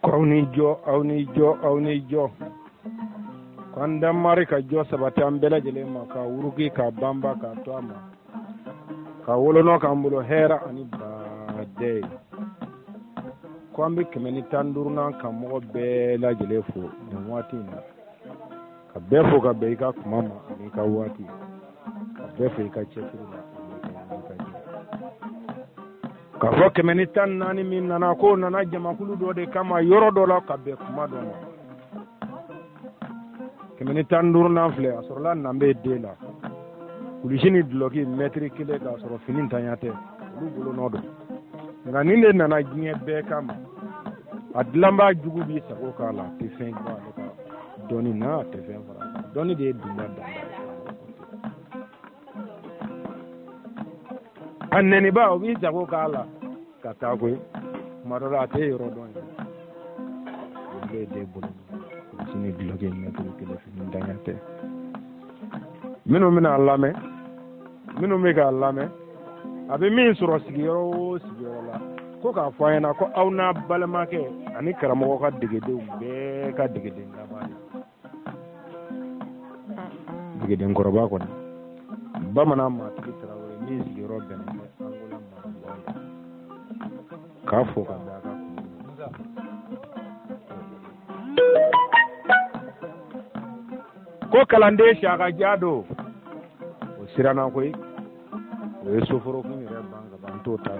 Ko aw ni jɔ, aw ni jɔ, aw ni jɔ. Ko an danmari ka jɔ sabati an bɛɛ lajɛlen ma, ka wuruki ka banba k'a to a ma, ka wolonɔ k'an bolo hɛrɛ ani baadɛ ye. Ko an bɛ 115nan ka mɔgɔ bɛɛ lajɛlen fo nin waati in na, ka bɛɛ fo ka bɛn i ka kuma ma ani i ka waati, ka bɛɛ fo i ka cɛsiri la ani i ka wulikajɔ. K'a fɔ 114 min nana, k'o nana jamakulu dɔ de kama yɔrɔ dɔ la ka bɛn kuma dɔ ma. 115nan filɛ, a sɔrɔla nanbe den la, kulusi ni dulɔki mɛtiri kelen, k'a sɔrɔ fini ntanya tɛ, olu bolonɔ don. Nka nin de nana diɲɛ bɛɛ kama. A dilanbaa jugu b'i sago k'a la, a tɛ fɛn bɔ ale ka dɔnni na, a tɛ fɛn fara a kan. Dɔnni de ye dunba dan. A nɛniba, o b'i sago k'a la ka taa koyi. Kuma dɔ la a tɛ yɔrɔ dɔn yɛrɛ. Olu ye den bolo kulusi ni dulɔki mɛtiri kelen, fini ntanya tɛ. Minnu bɛna a lamɛn, minnu bɛ k'a lamɛn, a bɛ min sɔrɔ sigiyɔrɔ o sigiyɔrɔ la, ko k'a fɔ a ɲɛna ko aw n'a balimakɛ ani karamɔgɔ ka degedenw bɛɛ ka degeden laban de, degeden kɔrɔba kɔni, bamanan maatigi tarawele min sigiyɔrɔ bɛnnen bɛ Angola ma, k'a fɔ ka da a ka kun. Ko kalanden saka ja don, o siranna koyi, o ye soforokun yɛrɛ ban ka ban, t'o ta.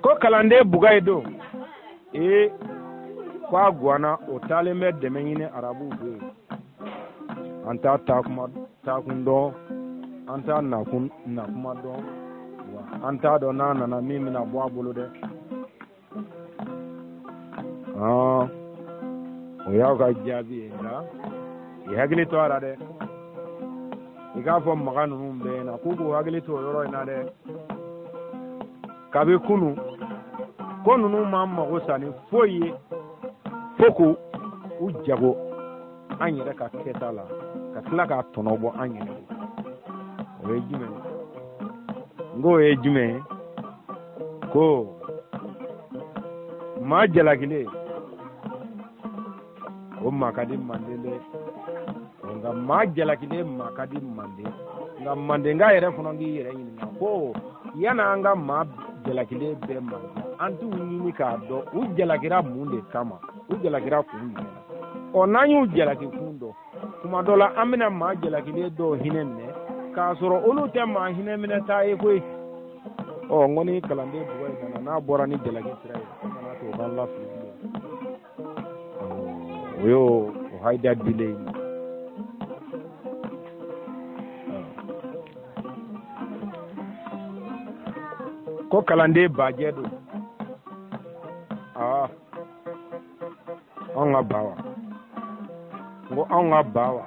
Ko kalanden bugayi don, ee, ko a gwanna, o taalen bɛ dɛmɛ ɲini arabuw fɛ yen. An t'a taakun dɔn, an t'a nakuma dɔn, wa an t'a dɔn n'a nana min bɛna bɔ a bolo dɛ. O y'aw ka jaabi ye, nka i hakili to a la dɛ. I k'a fɔ maga ninnu bɛɛ ɲɛna k'u k'u hakili to o yɔrɔ in na dɛ. Kabi kunu ko ninnu m'an mago sa ni foyi ye fo k'u u jago an yɛrɛ ka kɛta la, ka tila k'a tɔnɔ bɔ an yɛrɛ bolo. O ye jumɛn ye? N k'o ye jumɛn ye? Ko maa jalakilen, o maa ka di manden dɛ. Nka maa jalakilen maa ka di manden, nka mandenka yɛrɛ fana k'i yɛrɛ ɲininka ko yan'an ka maa jalakilen bɛɛ manden, an t'u ɲini k'a dɔn u jalakira mun de kama, u jalakira kun jumɛn na. Ɔ, n'an y'u jalaki kun dɔn, kuma dɔ la an bɛna maa jalakilen dɔw hinɛ minɛ k'a sɔrɔ olu tɛ maa hinɛ minɛ taa ye koyi. Ɔ, n ko ni kalanden buga in nana, n'a bɔra ni jalaki sira ye, an kana to o k'an lafili bilen. O y'o o hayida dilen ye. Ko kalanden bajɛ don. Aa, anw ka ba wa? N ko anw ka ba wa?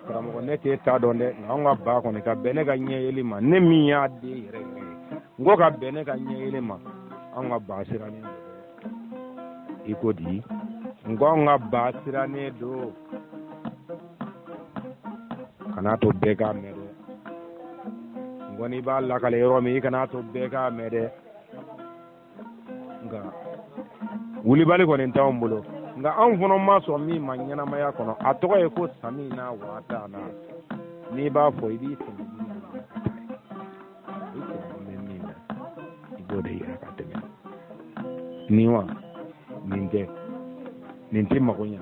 Karamɔgɔ, ne t'e ta dɔn dɛ, nka anw ka ba kɔni ka bɛn ne ka ɲɛyeli ma, ne min y'a den yɛrɛ yɛrɛ ye, n ko ka bɛn ne ka ɲɛyeli ma, anw ka ba sirannen don. I ko di? N ko anw ka ba sirannen don. Kana to bɛɛ k'a mɛn dɛ. N ko n'i b'a lakale yɔrɔ min, i kana to bɛɛ k'a mɛn dɛ. Nka wulibali kɔni t'anw bolo, nka anw fana ma sɔn min ma ɲɛnamaya kɔnɔ, a tɔgɔ ye ko sami na waata na. N'i b'a fɔ, i b'i sɛmɛ i sɛmɛ bɛ min na, i b'o de yira ka tɛmɛ nin wa. Nin tɛ, nin tɛ mago ɲa,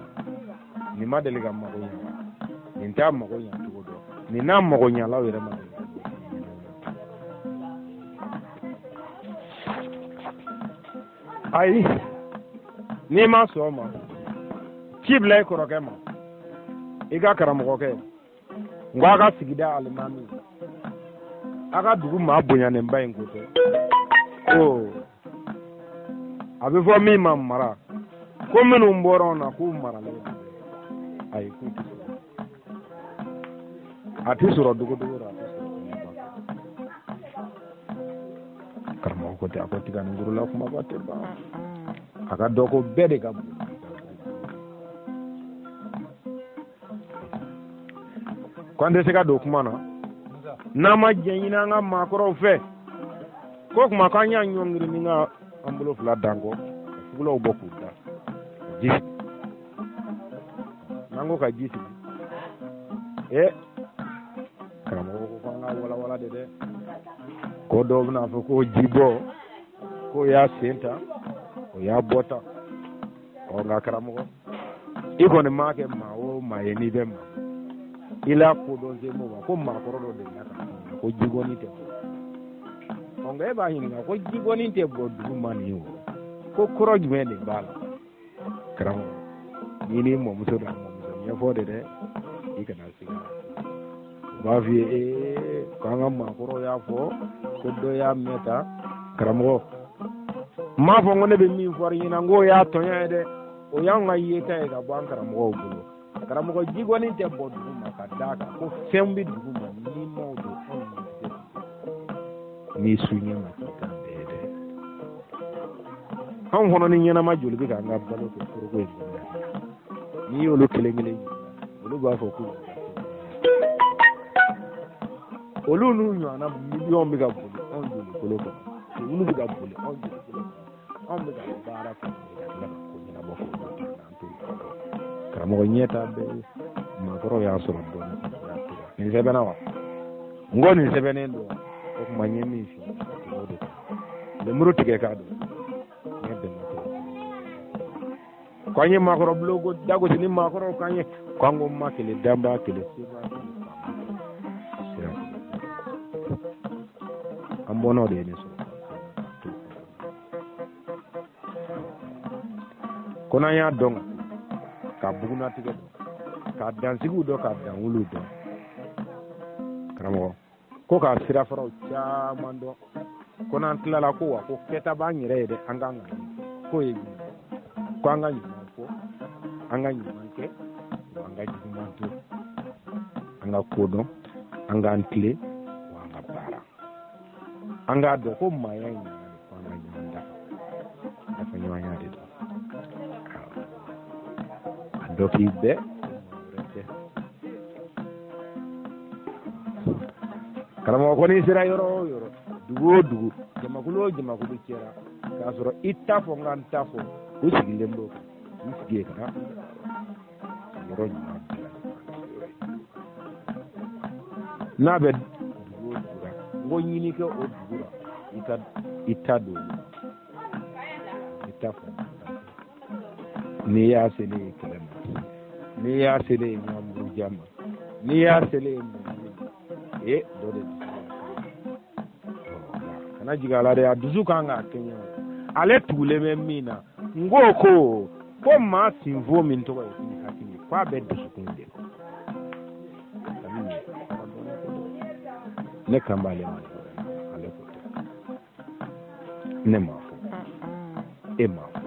nin ma deli ka mago ɲa, nin t'a mago ɲa cogo dɔn, nin n'a mago ɲalaw yɛrɛ ma deli. Ayi, n'i ma sɔn o ma, ci bila i kɔrɔkɛ ma, i ka karamɔgɔkɛ, n ko a ka sigida alimami, a ka dugu maa bonyanenba in ko tɛ ko a bɛ fɔ min ma mara, ko minnu bɔra o na k'u maralen. Ayi, k'u tɛ sɔrɔ, a tɛ sɔrɔ dogodogo la, a tɛ sɔrɔ kɛnɛba. Karamɔgɔ ko tɛ, a ko tiga ni gurula kumaba tɛ ban, a ka dɔn ko bɛɛ de ka bon. Ko an tɛ se ka don kuma na. N'an ma jɛn ɲini an ka maakɔrɔw fɛ, k'o tuma k'an y'a ɲɔngiri ni ka an bolo fila dan kɔ, ka fugulaw bɔ k'u da, ka ji sigi. N'an ko ka ji sigi, karamɔgɔ ko k'an ka walawala de dɛ. Ko dɔw bɛna fɔ ko ji bɔ, k'o y'a sen ta, o y'a bɔ ta. Ɔ nka karamɔgɔ, i kɔni m'a kɛ maa o maa ye n'i bɛ maa i la kodɔn se m'o ma, ko maakɔrɔ dɔ delila k'a fɔ ko jigɔni tɛ bɔ. Ɔ nka e b'a ɲininka ko jigɔni tɛ bɔ dugu ma nin o, ko kɔrɔ jumɛn de b'a la? Karamɔgɔ, n'i n'i mɔmuso da mɔmuso ɲɛfɔ de dɛ, i kana siga. U b'a f'i ye k'an ka maakɔrɔw y'a fɔ ko dɔ y'a mɛn ta. Karamɔgɔ, n m'a fɔ ko ne bɛ min fɔ i ɲɛna n k'o y'a tɔɲɔ ye dɛ, o y'anw ka yeta ye ka bɔ an karamɔgɔw bolo. Karamɔgɔ, jigɔni tɛ bɔ dugu ma ka d'a kan ko fɛn bɛ dugu ma n'i m'o don anw ɲɛ tɛ n'i su ɲɛ ma k'i kan bɛɛ ye dɛ. Anw kɔnɔ ni ɲɛnama joli bɛ k'an ka balo kɛ foroko in kɔnɔ yan, n'i y'olu kelen kelen ɲininka, olu b'a fɔ k'u olu n'u ɲɔgɔnna miliyɔn bɛ ka boli anw jolikolo kɔnɔ, olu bɛ ka boli anw jolikolo kɔnɔ, anw bɛ ka baara kɛ ka tila ka ko ɲɛnabɔ k'o ta n'an t'o dɔn. Karamɔgɔ, ɲɛ t'a bɛɛ ye, maakɔrɔw y'a sɔrɔ dɔɔnin, y'a tigɛ. Nin sɛbɛnna wa? N ko nin sɛbɛnnen don wa? O tuma n ye min f'i ye, o de kan. Lemuru tigɛ k'a don. Ɲɛ bɛnna tɛ. Ko an ye maakɔrɔ bulon ko dagosi ni maakɔrɔw kan ye, ko an ko ma kelen, danbaa kelen, sebaa kelen, faama kelen, sira kelen. An bɔnnaw de ye nin sɔrɔ. Ko n'an y'a dɔn ka bugunnatigɛ dɔn, k'a dansigiw dɔn, k'a danwuluw dɔn, karamɔgɔ ko k'a sirafaraw caman dɔn, ko n'an tilala ko wa ko kɛta b'an yɛrɛ ye dɛ, an k'an ka k'o ye jumɛn ye? Ko an ka ɲuman fɔ, an ka ɲuman kɛ, wa an ka juguman to, an ka ko dɔn, an k'an tilen, wa an ka baara, an k'a dɔn ko maaya in nana de ko an ka ɲɔgɔn dafa, dafa ɲɔgɔnya de don. A dɔ k'i bɛɛ wɛrɛ tɛ. Karamɔgɔ ko n'i sera yɔrɔ o yɔrɔ, dugu o dugu, jamakulu o jamakulu cɛra, k'a sɔrɔ i ta fɔ n ka n ta fɔ, u sigilen b'o kan, k'i sigi yen ka yɔrɔ ɲuman bila. N'a bɛ dugu o dugu la, n ko ɲini kɛ o dugu la, i ka i ta don olu la, i ta fɔ. N'i y'a selen ye kɛlɛ ma, n'i y'a selen ye ɲɔgɔn buruja ma, n'i y'a selen ye mɔgɔ ma, dɔ de dusu kana jigin a la dɛ, a dusu kan k'a kɛɲɛ o. Ale tugulen bɛ min na, n ko ko maa sinfo min tɔgɔ ye k'i hakili, k'a bɛ dusukun de kɔnɔ. Ne kan b'ale ma, ale ko tɛ. Ne m'a fɔ, e m'a fɔ,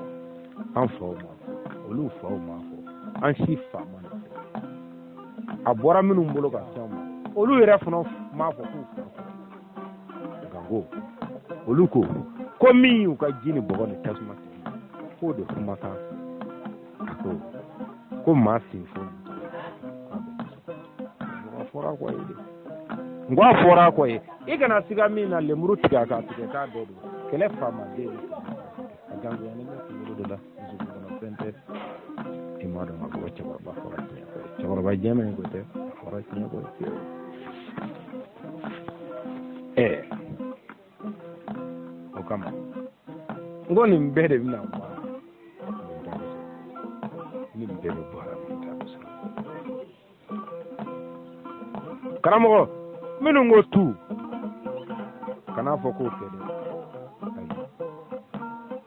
an faw m'a fɔ, olu faw m'a fɔ, an si fa ma nin fɔ. A bɔra minnu bolo ka se an ma, olu yɛrɛ fana m'a fɔ k'u fa fɔ. Nka ko olu ko min y'u ka ji ni bɔgɔ ni tasuma tigi, k'o de kumakan, a ko maa sen fo a fɔra kɔ ye de. N ko a fɔra kɔ ye, i kana siga min na, lemuru tigɛ a k'a tigɛ k'a dɔ don kɛlɛ faamaden de a gangoyalen bɛ kunkolo de la, dusukun kɔnɔ fɛn tɛ. I m'a dɔn k'a fɔ cɛkɔrɔba fɔra tiɲɛ kɔ ye, cɛkɔrɔba jɛman in ko tɛ, a fɔra tiɲɛ kɔ ye fiyewu. O kama n ko nin bɛɛ de bɛna bɔ a la, nin bɛɛ bɛ bɔ a la, min ta bɛ sɔrɔ. Karamɔgɔ minnu ko tu, kan'a fɔ k'o tɛ dɛ, ayi,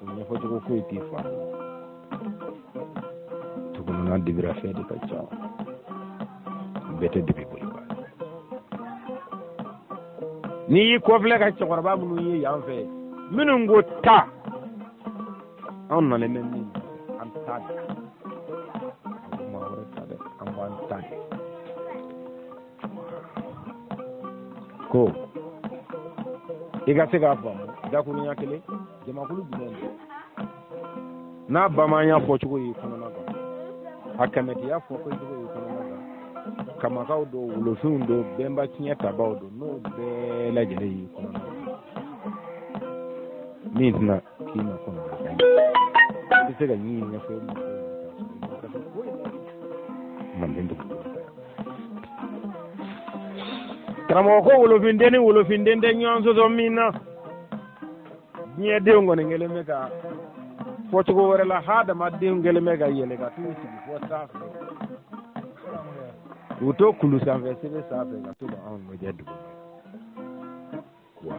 o ɲɛfɔcogo foyi t'i fa tukɔnɔna dibira fɛn de ka ca, bɛɛ tɛ dibi boli ba. N'i y'i kɔfilɛ ka cɛkɔrɔba minnu ye yan fɛ, minnu ko taa, anw nalen bɛ min an ta de, an maa wɛrɛ ta dɛ, an b'an ta de. Ko i ka se k'a faamu dakurunya kelen, jamakulu jumɛn don n'a bamanya fɔcogo y'i kɔnɔna gan, a kɛmɛtiya fɔcogo y'i kɔnɔna gan. Kamakaw don, wolofinw don, bɛnba tiɲɛ tabaw don, n'o bɛɛ lajɛlen y'i kɔnɔna min tɛna k'i ma kɔnɔna i bɛ se ka ɲin ɲɛfɔ i ma manden dugu. Karamɔgɔ ko wolofinden ni wolofinden tɛ ɲɔgɔn sɔsɔ min na, diɲɛ denw kɔni kɛlen bɛ ka fɔcogo wɛrɛ la, hadamadenw kɛlen bɛ ka yɛlɛ ka t'u sigi fɔ sanfɛ, u to kulu sanfɛ sebe sanfɛ ka to ka anw lajɛ dugu ma. Wa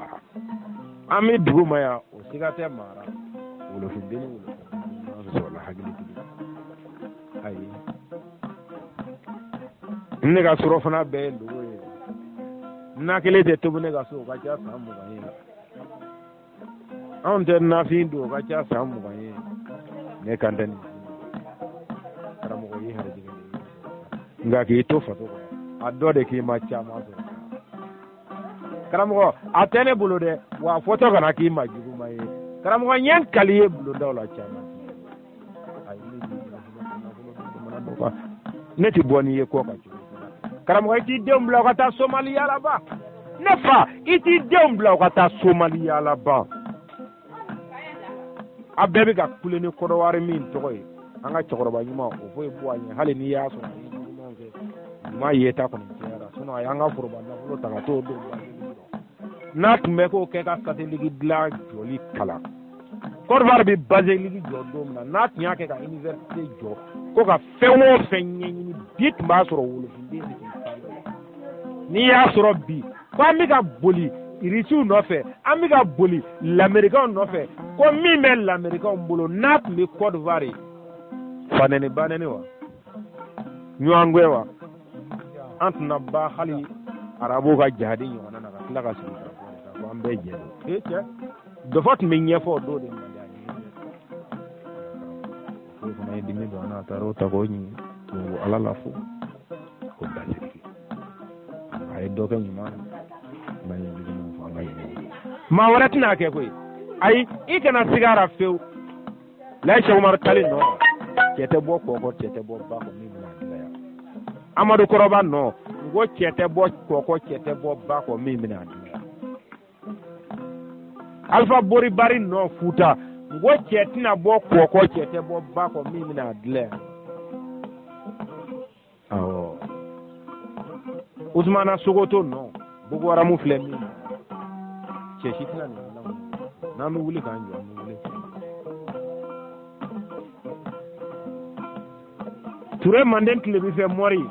an bɛ dugu ma yan, o siga tɛ maa ra, wolofinden ni wolofinden ɲɔgɔn sɔsɔ la hakilitigi. Ayi, ne ka surɔfana bɛɛ ye dogo ye, na kelen tɛ tobi ne ka so, o ka ca san 20 ye. Anw tɛ nafin dun, o ka ca san 20 ye. Ne kan tɛ nin karamɔgɔ ye harijigɛ de ye, nka k'i to faso kɔnɔ, a dɔ de k'i ma caman sɔrɔ. Karamɔgɔ, a tɛ ne bolo dɛ, wa a fɔtɔ kana k'i ma juguman ye. Karamɔgɔ, n ye n kali ye bulondaw la caman. Ne tɛ bɔ n'i ye kɔ kan cogo. Karamɔgɔ, i t'i denw bila u ka taa Somali yaalaba. Ne fa, i t'i denw bila u ka taa Somali yaalaba. A bɛɛ bɛ ka kule ni Kɔdɔwari min tɔgɔ ye, an ka cɛkɔrɔba ɲuman, o foyi bɔ a ɲɛ, hali n'i y'a sɔrɔ a ye juguman kɛ, ɲuman yeta kɔni cayara. Sinɔn a y'an ka foroba nafolo ta ka t'o don. N'a tun bɛ k'o kɛ ka sateliki dilan jɔli kalan, Côte d'Ivoire bɛ basilique jɔ don min na, n'a tun y'a kɛ ka université jɔ, ko ka fɛn o fɛn ɲɛɲini, bi tun b'a sɔrɔ wolofinden bɛ k'i fan. N'i y'a sɔrɔ bi ko an bɛ ka boli Irisiw nɔfɛ, an bɛ ka boli Lamerikanw nɔfɛ, ko min bɛ Lamerikanw bolo, n'a tun bɛ Côte d'Ivoire, fanɛni banɛni wa ɲɔgɔn gɛn wa, an tɛna ban hali arabuw ka jahadi ɲɔgɔnna na ka tila ka sigi k'a fɔ an bɛɛ jɛ don. Ee cɛ, dɔfɔ tun bɛ ɲɛfɔ o don de ma. O fana ye dimi don an na, a taara o ta k'o ɲini o Ala la fo ko basiriki a ye dɔ kɛ ɲuman na, n'an ye juguman fɔ, an ka ɲuman. Maa wɛrɛ tɛna kɛ koyi. Ayi, i kana siga a la fewu. Layi Sɛki Umaru Tali nɔ, cɛ tɛ bɔ kɔkɔ, cɛ tɛ bɔ ba kɔ min bɛna dilan yan. Amadu Kɔrɔba nɔ, n ko cɛ tɛ bɔ kɔkɔ, cɛ tɛ bɔ ba kɔ min bɛna dilan yan. Alpha Bori Bari nɔ Futa, n ko cɛ tɛna bɔ kɔkɔ, cɛ tɛ bɔ ba kɔ min bɛna dilan yan. Awɔ, Usumana Sogoto nɔ, Boko Haramu filɛ min na, cɛ si tɛna nin dilan. N'an bɛ wuli k'an jɔ, an bɛ wuli. Ture manden tilebi fɛ mɔri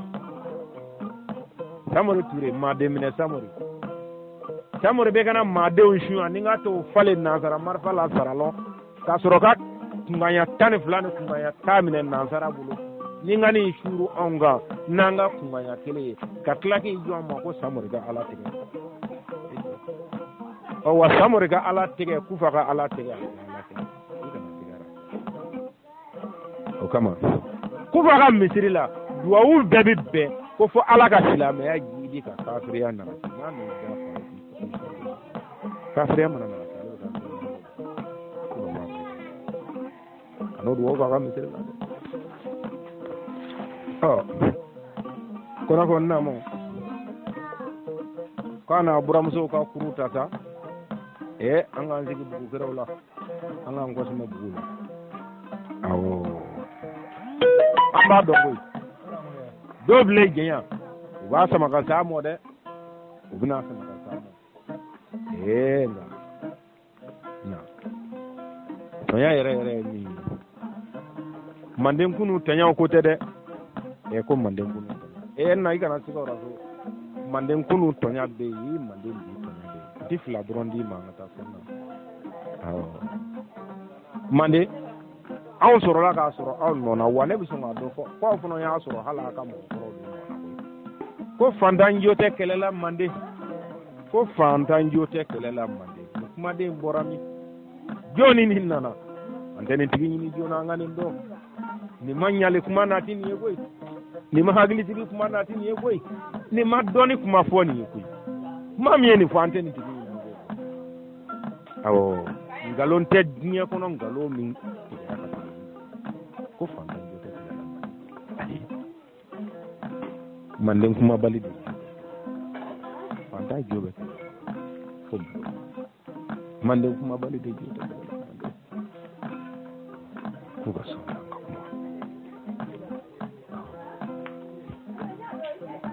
Samori Ture maaden minɛ Samori Samori bɛ ka na maadenw sun ani ka t'o falen nansara marifa la saralɔn ka sɔrɔ ka kunganya 12 ni kunganya 10 minɛ nansara bolo ni ka nin suuru anw kan n'an ka kunganya kelen ye ka tila k'i jɔ an ma ko Samori ka Ala tigɛ. Ɔ wa Samori ka Ala tigɛ, Kufa ka Ala tigɛ, a ka Ala tigɛ. I kana tigɛra. O kama Kufa ka misiri la duwawu bɛɛ bɛ bɛn ko fo Ala ka silamɛya jidi ka kafiriya nagasi. N'a m'i da fa kafiriya mana nagasi, ale bɛ taa ka n'o duwawu k'a ka misiri la dɛ. Ɔ kɔnɔ ko naamu k'a n'a buramusow ka kuru ta sa, an k'an sigi bugu kɛrɛw la, an k'an kɔsɛmɛ bugu la. Awɔ, an b'a dɔn koyi, dɔw bilen jɛnya u b'a sama ka s'a mɔ dɛ, u bɛna sama ka s'a mɔ. Nka na tɔnya yɛrɛ yɛrɛ ye min ye, manden kunu tɔnyaw ko tɛ dɛ. Ko manden kunu tɔnya, na i kana siga o la so. Manden kunu tɔnya bɛ yen, manden bi tɔnya bɛ yen. N ti fila dɔrɔn d'i ma, an ka taa fɛn na. Awɔ, manden anw sɔrɔla k'a sɔrɔ aw nɔ na, wa ne bɛ sɔn k'a dɔ fɔ ko aw fana y'a sɔrɔ hali a ka mɔgɔkɔrɔw de nɔ na koyi. Ko fantan jo tɛ kɛlɛ la manden, ko fantan jo tɛ kɛlɛ la manden. Nin kumaden bɔra min? Jɔnni nin nana? An tɛ nin tigi ɲini joona, an ka nin dɔn. Nin ma ɲali kuma nati nin ye koyi, nin ma hakilisigi kuma nati nin ye koyi, nin ma dɔnni kuma fɔ nin ye koyi. Kuma min ye nin fɔ, an tɛ nin tigi ɲini. Awɔ, nkalon tɛ diɲɛ kɔnɔ, nkalon min tigɛra ka tɛmɛ ko fantan jo tɛ kɛlɛ la. Ayi, Manden kumabali de fantan jo bɛ kɛlɛ fo manden kumabali de jo tɛ kɛlɛ la manden k'u ka sɔn ka kuma.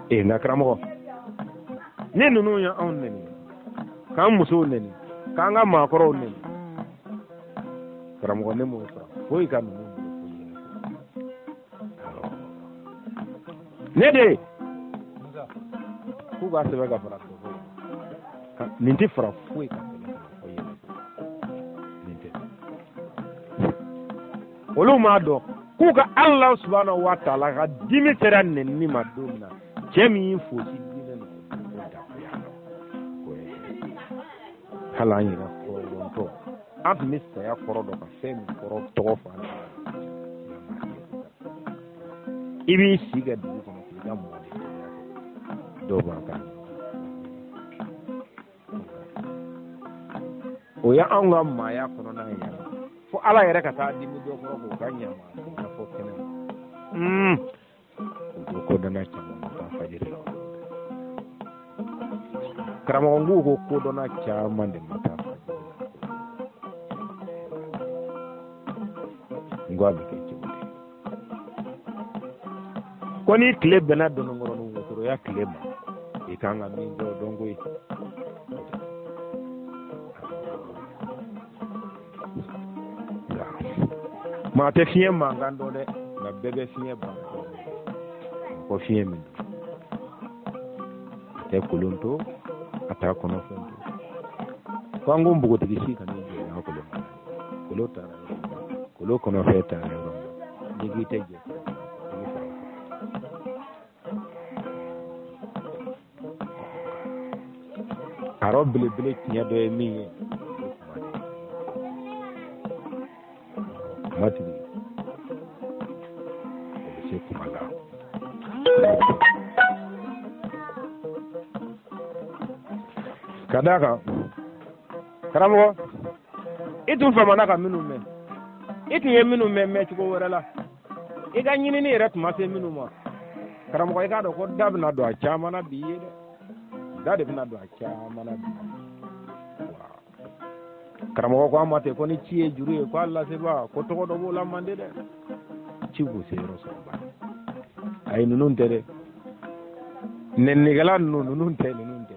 Ee nka karamɔgɔ, ni ninnu ye anw neni, k'an musow neni, k'an ka maakɔrɔw neni, karamɔgɔ ne m'o fara foyi ka ninnu bolo foyi yɛlɛ. Ne de k'u k'a sɛbɛn ka fara dɔ nin tɛ fara foyi kan foyi yɛlɛ nin tɛ. Olu m'a dɔn k'u ka Ala subahana wa taala ka dimi sera nɛnini ma don min na, cɛ min y'i fosi diinɛ na, o dakuya dɔn k'o ye hali an yɛrɛ kɔrɔtɔ, an tun bɛ saya kɔrɔ dɔn ka fɛn min kɔrɔ tɔgɔ fɔ an na. I b'i si kɛ dugu kɔnɔ k'i ka mɔgɔ de dɔw b'a kan. O ye anw ka maaya kɔnɔna ye yan, fo Ala yɛrɛ ka taa dimi dɔ kɔrɔ k'o ka ɲama fɔ kɛnɛ ma. U ko kodɔnna caman ma taa fajiri la. Karamɔgɔ n k'u ko kodɔnna caman de ma taa fajiri la. N ko a bɛ kɛ cogo di? Ko ni tile bɛnna dɔnɔnkɔrɔnin wotoroya tile ma, i kan ka min kɛ o dɔn koyi. Maa tɛ fiɲɛ mankan dɔn dɛ, nka bɛɛ bɛ fiɲɛ ban dɔn. Ko fiɲɛ min don, a tɛ kolon to, a t'a kɔnɔfɛn to. Ko an ko npogotigi si kana i jɔ n'a kolon ma. Kolon taara yɔrɔ min na, kolon kɔnɔfɛn taara yɔrɔ min na, n'i k'i tɛ jɛ, i bɛ fara o kan. A rɔ belebele tiɲɛ dɔ ye min ye, kuma tigi o bɛ se kuma la. Ka d'a kan karamɔgɔ, i tun famana ka minnu mɛn, i tun ye minnu mɛn mɛncogo wɛrɛ la, i ka ɲinini yɛrɛ tun ma se minnu ma. Karamɔgɔ, i k'a dɔn ko da bɛna don a caman na bi ye dɛ, da de bɛna don a caman na bi. Karamɔgɔ ko an ma ten ko ni ci ye juru ye, ko a lasebaa ko tɔgɔ dɔ b'o la mande dɛ, ci b'u se yɔrɔ sɔrɔ ba. Ayi, ninnu tɛ dɛ, nɛnnikɛla ninnu, ninnu tɛ, ninnu tɛ.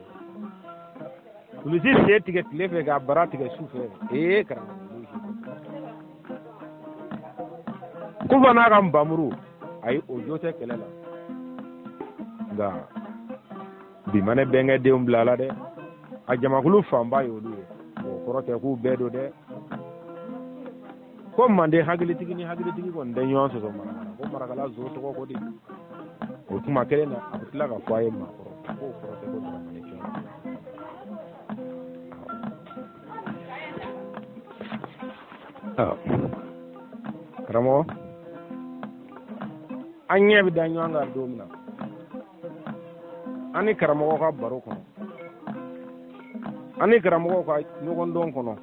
Kulisi sen tigɛ tile fɛ k'a bara tigɛ su fɛ. Ee karamɔgɔ, Kufa n'a ka nbamuru, ayi, o jo tɛ kɛlɛ la. Nka bi ma ne bɛnkɛ denw bila a la dɛ, a jamakulu fanba ye olu ye. O kɔrɔ tɛ k'u bɛɛ don dɛ. Ko manden hakilitigi ni hakilitigi kɔni tɛ ɲɔgɔn sɔsɔ marakala, ko marakala zo tɔgɔ ko di. O kuma kelen na, a bɛ tila ka fɔ a ye maakɔrɔ k'o kɔrɔ tɛ ko daramani fɛn. Karamɔgɔ, an ɲɛ bɛ da ɲɔgɔn kan don min na, an ni karamɔgɔ ka baro kɔnɔ, an ni karamɔgɔ ka ɲɔgɔndɔn kɔnɔ,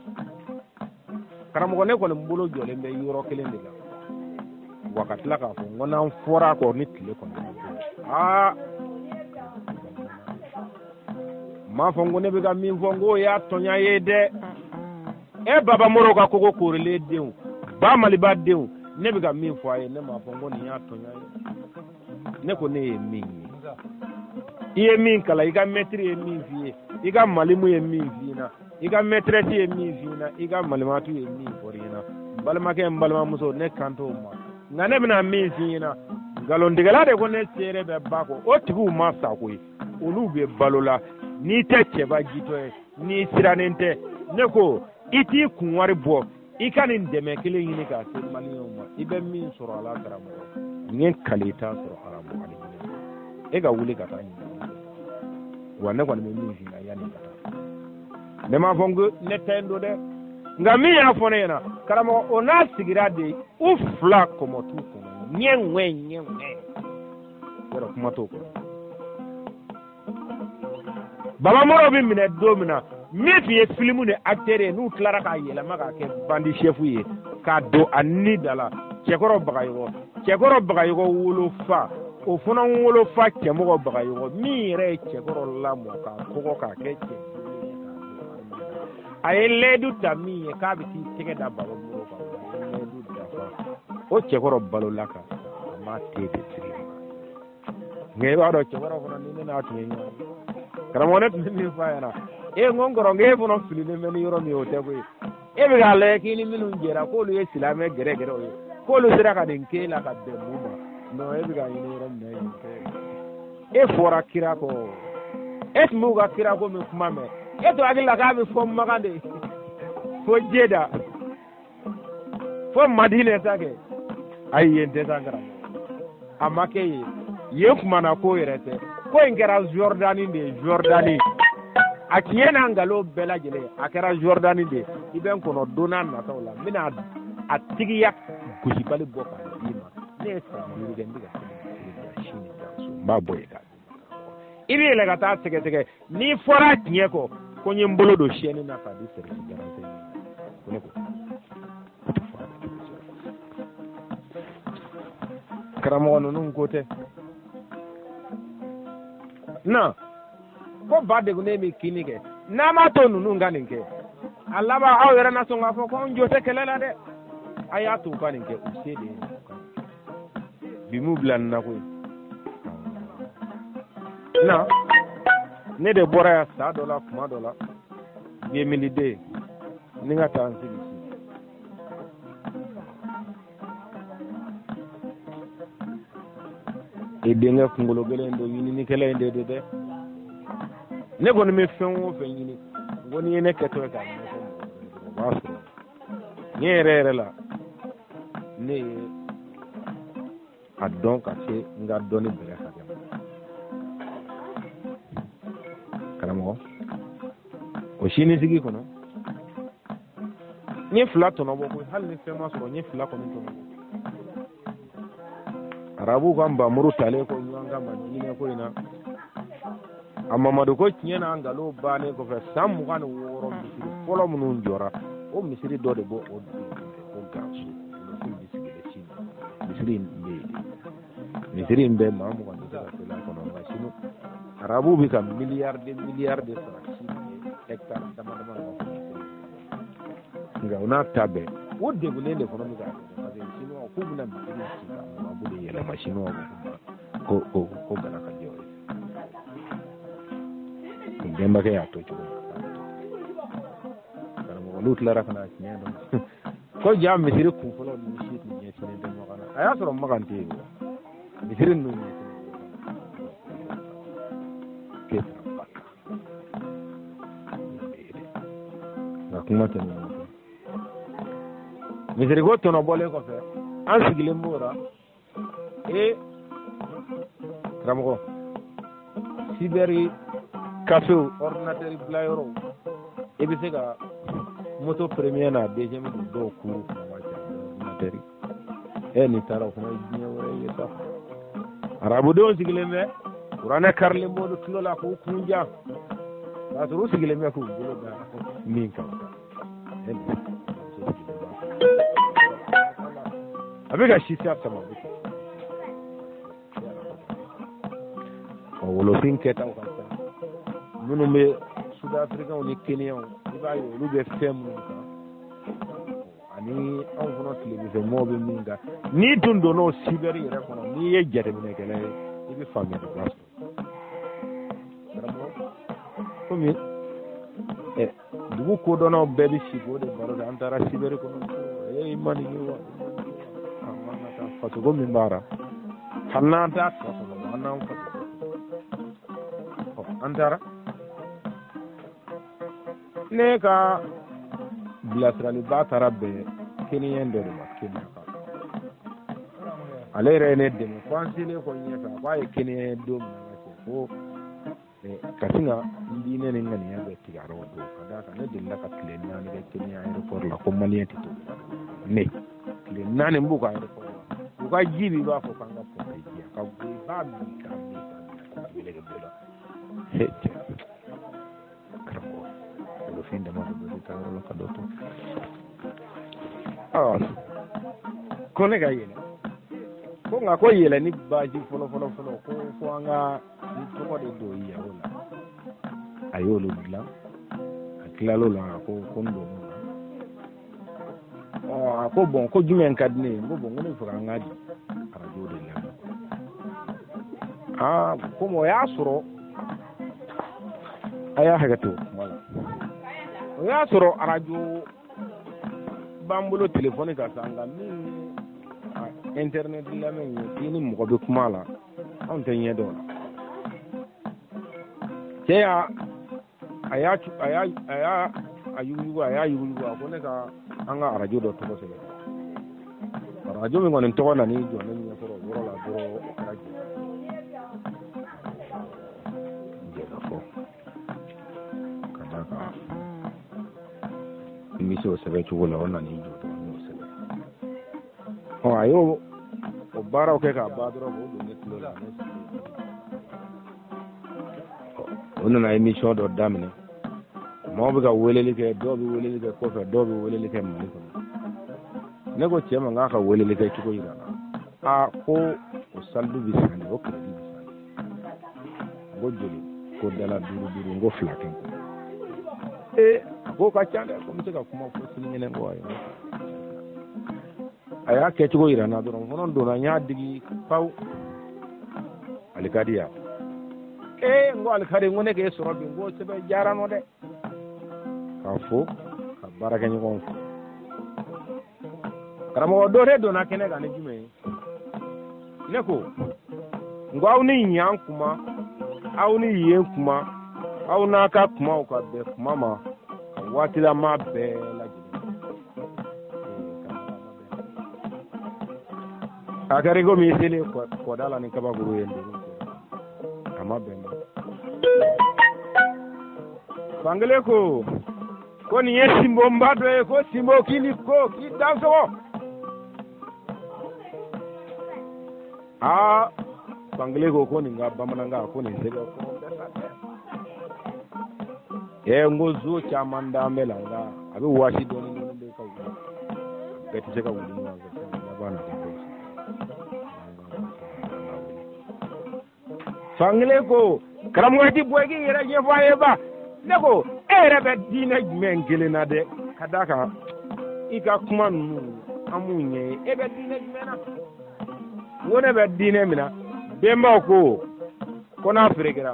karamɔgɔ ne kɔni bolo jɔlen bɛ yɔrɔ kelen de la, wa ka tila k'a fɔ n ko n'an fɔra a kɔ ni tile kɔni aa n m'a fɔ n ko ne bɛ ka min fɔ n k'o y'a tɔɲa ye dɛ. E Baba Moro ka kogo koorilen denw, ba Maliba denw, ne bɛ ka min fɔ a ye, ne m'a fɔ n ko nin y'a tɔɲa ye. Ne ko ne ye min ye, i ye min kalan, i ka mɛtiri ye min f'i ye, i ka malimu ye min f'i ɲɛna, i ka mɛtɛrɛsi ye min f'i ɲɛna, i ka malimatu ye min fɔ i ɲɛna, n balimakɛ, n balimamuso, ne kan t'o ma. Nka ne bɛna min f'i ɲɛna, nkalontigɛla de ko ne seere bɛ ba kɔ, o tigiw ma sa koyi, olu bɛ balo la. N'i tɛ cɛba jitɔ ye, n'i sirannen tɛ, ne ko i t'i kun wari bɔ, i ka nin dɛmɛ kelen ɲini k'a se maliyɛnw ma, i bɛ min sɔrɔ a la karamɔgɔ, n ye kali i t'a sɔrɔ arabu alijinɛ. E ka wuli ka taa ɲini. Wa ne kɔni bɛ min f'i ɲɛna yanni ka taa, ne m'a fɔ n ko ne ta in don dɛ, nka min y'a fɔ ne ɲɛna karamɔgɔ, o n'a sigira de, u fila kɔmɔ t'u kɔnɔ, ɲɛ ŋwɛ ɲɛ ŋwɛ, yɔrɔ kuma t'o kɔnɔ. Baba Moro bɛ minɛ don min na, min tun ye filimu ni acteur ye, n'u tilara k'a yɛlɛma k'a kɛ bandi chef ye k'a don a ni da la, Cɛkɔrɔ Bagayɔgɔ, Cɛkɔrɔ Bagayɔgɔ wolofa O fana wolofa cɛmɔgɔ Bagayɔgɔ min yɛrɛ ye cɛkɔrɔ lamɔ k'a kɔgɔ k'a kɛ cɛ, a ye layidu ta min ye k'a bɛ t'i tɛgɛ da baba bolo kan, a ye layidu dafa. O cɛkɔrɔ balola ka sa, a ma te de siri. Nka i b'a dɔn cɛkɔrɔ fana ni ne n'a tun ye ɲɔgɔn ye, karamɔgɔ, ne tun bɛ min f'a ɲɛna, e n ko n kɔrɔ, n k'e fana fililen bɛ ni yɔrɔ min ye, o tɛ koyi. E bɛ k'a lajɛ k'i ni minnu jɛra k'olu ye silamɛ gɛrɛgɛrɛw ye, k'olu sera ka nin k'e la ka bɛn mun ma? Non, e bɛ k'a ɲini yɔrɔ min na yen tɛ. E fɔra kira kɔ, e tun b'u ka kira ko min kuma mɛn, e to hakili la k'a bɛ fɔ Makan de, fo Jeda, fo Madinɛ ta kɛ. Ayi, yen tɛ sa karamɔgɔ, a ma kɛ yen. Yen kumana ko yɛrɛ tɛ, ko in kɛra Jordani de ye. Jordani, a tiɲɛ n'a nkalon bɛɛ lajɛlen, a kɛra Jordani de ye. I bɛ n kɔnɔ don n'a nataw la, n bɛna a tigiya gosibali bɔ k'a d'i ma. Ne ye san 5 kɛ n bɛ ka sini so, n b'a bɔ yen k'a d'i ma. I bɛ yɛlɛ ka taa sɛgɛsɛgɛ n'i fɔra tiɲɛ kɔ ko n ye n bolo don siyɛnni na k'a di service de renseignement. Ko ne ko o tɛ fɔ a bɛ cogo si la. Karamɔgɔ ninnu ko tɛ na ko ba degunnen bɛ kini kɛ. N'a m'a to ninnu ka nin kɛ, a laban aw yɛrɛ na sɔn k'a fɔ ko anw jo tɛ kɛlɛ la dɛ. A y'a to u ka nin kɛ, u se de ye bi m'u bila nin na koyi. Na ne de bɔra yan saa dɔ la, kuma dɔ la, 2002, ni n ka taa n sigi si i denkɛ kunkolo gɛlɛn don, ɲininikɛla in de don dɛ. Ne kɔni bɛ fɛn o fɛn ɲini, n ko n'i ye ne kɛtɔ ye k'a ɲɛfɔ mɔgɔ wɛrɛ dɔrɔn, o b'a sɔrɔ ne yɛrɛ yɛrɛ la, ne ye a dɔn ka se n ka dɔnni bɛrɛ hakɛ ma. Karamɔgɔ, o sinisigi kɔnɔ, n ye fila tɔnɔbɔ koyi. Hali ni fɛn ma sɔrɔ, n ye fila kɔni tɔnɔbɔ. Arabuw ka nbamuru talen ko ɲɔgɔn kama diinɛ ko in na, a Mamadu ko tiɲɛ n'a nkalon bannen kɔfɛ, san 26, misiri fɔlɔ minnu jɔra, o misiri dɔ de b'o o dugu in ko Garanso. Misiri bɛ sigilen sini, misiri in bɛ yen, misiri in bɛ maa 20 tɛ se ka seli a kɔnɔ. Nka sini arabuw bɛ ka miliyari de miliyari de sara sini ye hɛkitari dama dama nɔfɛ misiri. Nka o n'a ta bɛɛ, o degunnen de fana bɛ k'a kɛ, parce que siniwaw k'u bɛna misiri ci ka arabu de yɛlɛma. Siniwaw ko ko ko gana ka jɔ ye. Bɛnbakɛ y'a to cogo min, karamɔgɔ, n'u tilara ka na tiɲɛ dɔn ko ja misiri kun fɔlɔ ninnu si tun ɲɛsinnen tɛ Makan na. A y'a sɔrɔ Makan tɛ yen, misiri ninnu ɲɛsinnen tɛ nka kuma tɛ ninnu. Misiriko tɔnɔ bɔlen kɔfɛ, an sigilen b'o la. Ee karamɔgɔ, cyber caféw, ordinateur bila yɔrɔw, i bɛ se ka moto premier n'a deuxième don dɔw kuru kɔnɔ waati ordinateur. E n'i taara, o fana ye diɲɛ wɛrɛ ye sa. Arabudenw sigilen bɛ, kuranɛ karilen b'olu tulo la k'u kun ja, k'a sɔrɔ u sigilen bɛ k'u bolo da min kan. A bɛ ka sisa sama ɔ wolofin kɛtaw ka ca. Minnu bɛ sudafirikanw ni keniyanw, i b'a ye olu bɛ fɛn minnu kan ani anw fana tilebinfɛ mɔgɔw bɛ min kan, n'i dun donna o cyber yɛrɛ kɔnɔ, n'i ye jateminɛkɛla ye, i bɛ faamuyaliba sɔrɔ. Karamɔgɔ, komi dugu kodɔnnaw bɛɛ bɛ sigi o de baro la, an taara cyber kɔnɔ. E ma nin ye wa? An ka taa fasoko min b'a la, hali n'an t'a tɔ kɔnɔ, an n'an fasoko. Ɔ an taara, ne ka bilasiraliba taara bɛn keniyɛn dɔ de ma, Keniya kan. Ale yɛrɛ ye ne dɛmɛ fo an selen kɔ ɲɛfɛ, a k'a ye keniyɛn ye don min na, cɛ ko ka sin ka n diinɛ ni ŋaniya bɛɛ tigɛ a rɔ o don, ka d'a kan ne delila ka tile 4 kɛ Keniya aéroport la, ko maliyɛn tɛ to ne tile 4 n b'u ka aéroport la. U ka ji b'i b'a fɔ k'an ka pɔnpe ji, a ka go, i b'a min k'a min k'a min, a tɛ meleke bolo la. Cɛ karamɔgɔ, bolofɛn dama dɔ bɛ taa yɔrɔ la ka dɔ to. Ko ne ka yɛlɛ Ko nka ko yɛlɛni baasi fɔlɔ fɔlɔ fɔlɔ ko fo an ka ni tɔgɔ de don yawo la. A y'olu dilan, a tilal'o la, a ko ko n donn'o la. Ɔ a ko bɔn ko jumɛn ka di ne ye? N ko bɔn ko ne bɛ fɛ k'an ka arajo de lamɛn. Aa komi o y'a sɔrɔ a y'a hakɛ to kuma la, o y'a sɔrɔ arajo b'an bolo telefɔni kan sa, nka min ye internet lamɛn ye k'i ni mɔgɔ bɛ kuma la, anw tɛ ɲɛ dɔn o la. Cɛ y'a a y'a a y'a a y'a a yuguyugu, a y'a yuguyugu, a ko ne ka an ka arajo dɔ tɔgɔ sɛbɛn. Arajo min kɔni tɔgɔ nan'i jɔ ne ɲɛkɔrɔ o yɔrɔ la dɔrɔn, o kɛra jɛ ka fɔ ka d'a kan n bɛ se o sɛbɛn cogo la, o nan'i jɔ dɔrɔn n y'o sɛbɛn. Ɔ a y'o o baaraw kɛ k'a ban dɔrɔn k'o don ne tulo la, ne sigilen. O nana émission dɔ daminɛ, maaw bɛ ka weleli kɛ, dɔw bɛ weleli kɛ kɔfɛ, dɔw bɛ weleli kɛ Mali kɔnɔ. Ne ko cɛ ma n k'a ka weleli kɛ cogo yira n na. Aa ko o solde bɛ san de, o crédit bɛ san de. N ko joli? Ko dala duuru duuru. N ko fila kɛ n kun. Ee a k'o ka ca dɛ, ko n bɛ se ka kuma fo sinikɛnɛ. Ko ayi, a y'a kɛcogo yira n na dɔrɔn, n fana donna, n y'a digi pawu, alikadi ya. Ee n ko alikadi, n ko ne k'e sɔrɔ bi, n ko sɛbɛn diyara nɔ dɛ. K'a fo ka baarakɛɲɔgɔnw fo. Karamɔgɔ dɔ de donna kɛnɛ kan ni jumɛn ye? Ne ko n ko aw ni ɲan kuma, aw ni yen kuma, aw n'a ka kumaw ka bɛn kuma ma ka waatilama bɛɛ lajɛlen. A kɛra i komi i selen kɔda la ni kabakuru ye, n a ma bɛn ma. Fankelen ko ko nin ye sinbonba dɔ ye, ko sinbo k'i ni ko k'i dansɔgɔ. Aa fankelen ko ko nin ka bamanankan ko nin sɛbɛn ko ɛ n ko zo caman d'an bɛ la, nka a bɛ waasi dɔɔni dɔɔni bɛ ka wuli, bɛɛ tɛ se ka wuli ɲɔgɔn fɛ, laban na kɛ dɔw. Fankelen ko karamɔgɔ ti bɔ i k'i yɛrɛ ɲɛfɔ an ye ba. Ne ko e yɛrɛ bɛ diinɛ jumɛn kelen na dɛ, ka d'a kan i ka kuma ninnu an m'u ɲɛ ye, e bɛ diinɛ jumɛn na? N ko ne bɛ diinɛ min na, bɛnbaw ko ko n'a ferekera,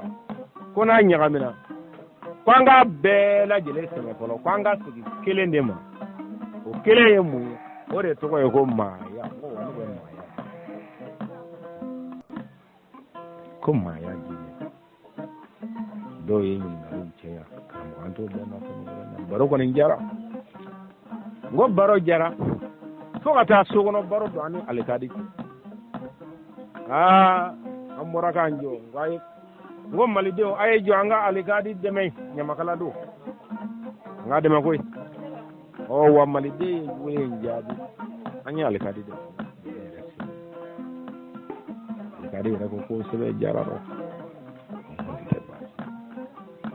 ko n'a ɲagamina, ko an k'a bɛɛ lajɛlen sɛmɛ fɔlɔ, ko an ka segin kelen de ma. O kelen ye mun ye? O de tɔgɔ ye ko maaya. N ko wa ne bɛ maaya, ko maaya diinɛ. Dɔw ye ɲininkaliw caya, karamɔgɔ an t'o bɛɛ nɔfɛ ɲɔgɔn na. Baro kɔni jara, n ko baro jara fo ka taa so kɔnɔ baro don an ni alikadi cɛ. Aa an bɔra k'an jɔ, n ko ayi, n ko malidenw a ye jɔ an ka alikadi dɛmɛ, ɲamakala don, an k'a dɛmɛ koyi. Ɔ wa maliden ye wele in jaabi, an ye alikadi dɛmɛ. Alikadi yɛrɛ ko ko sɛbɛn jara dɔ.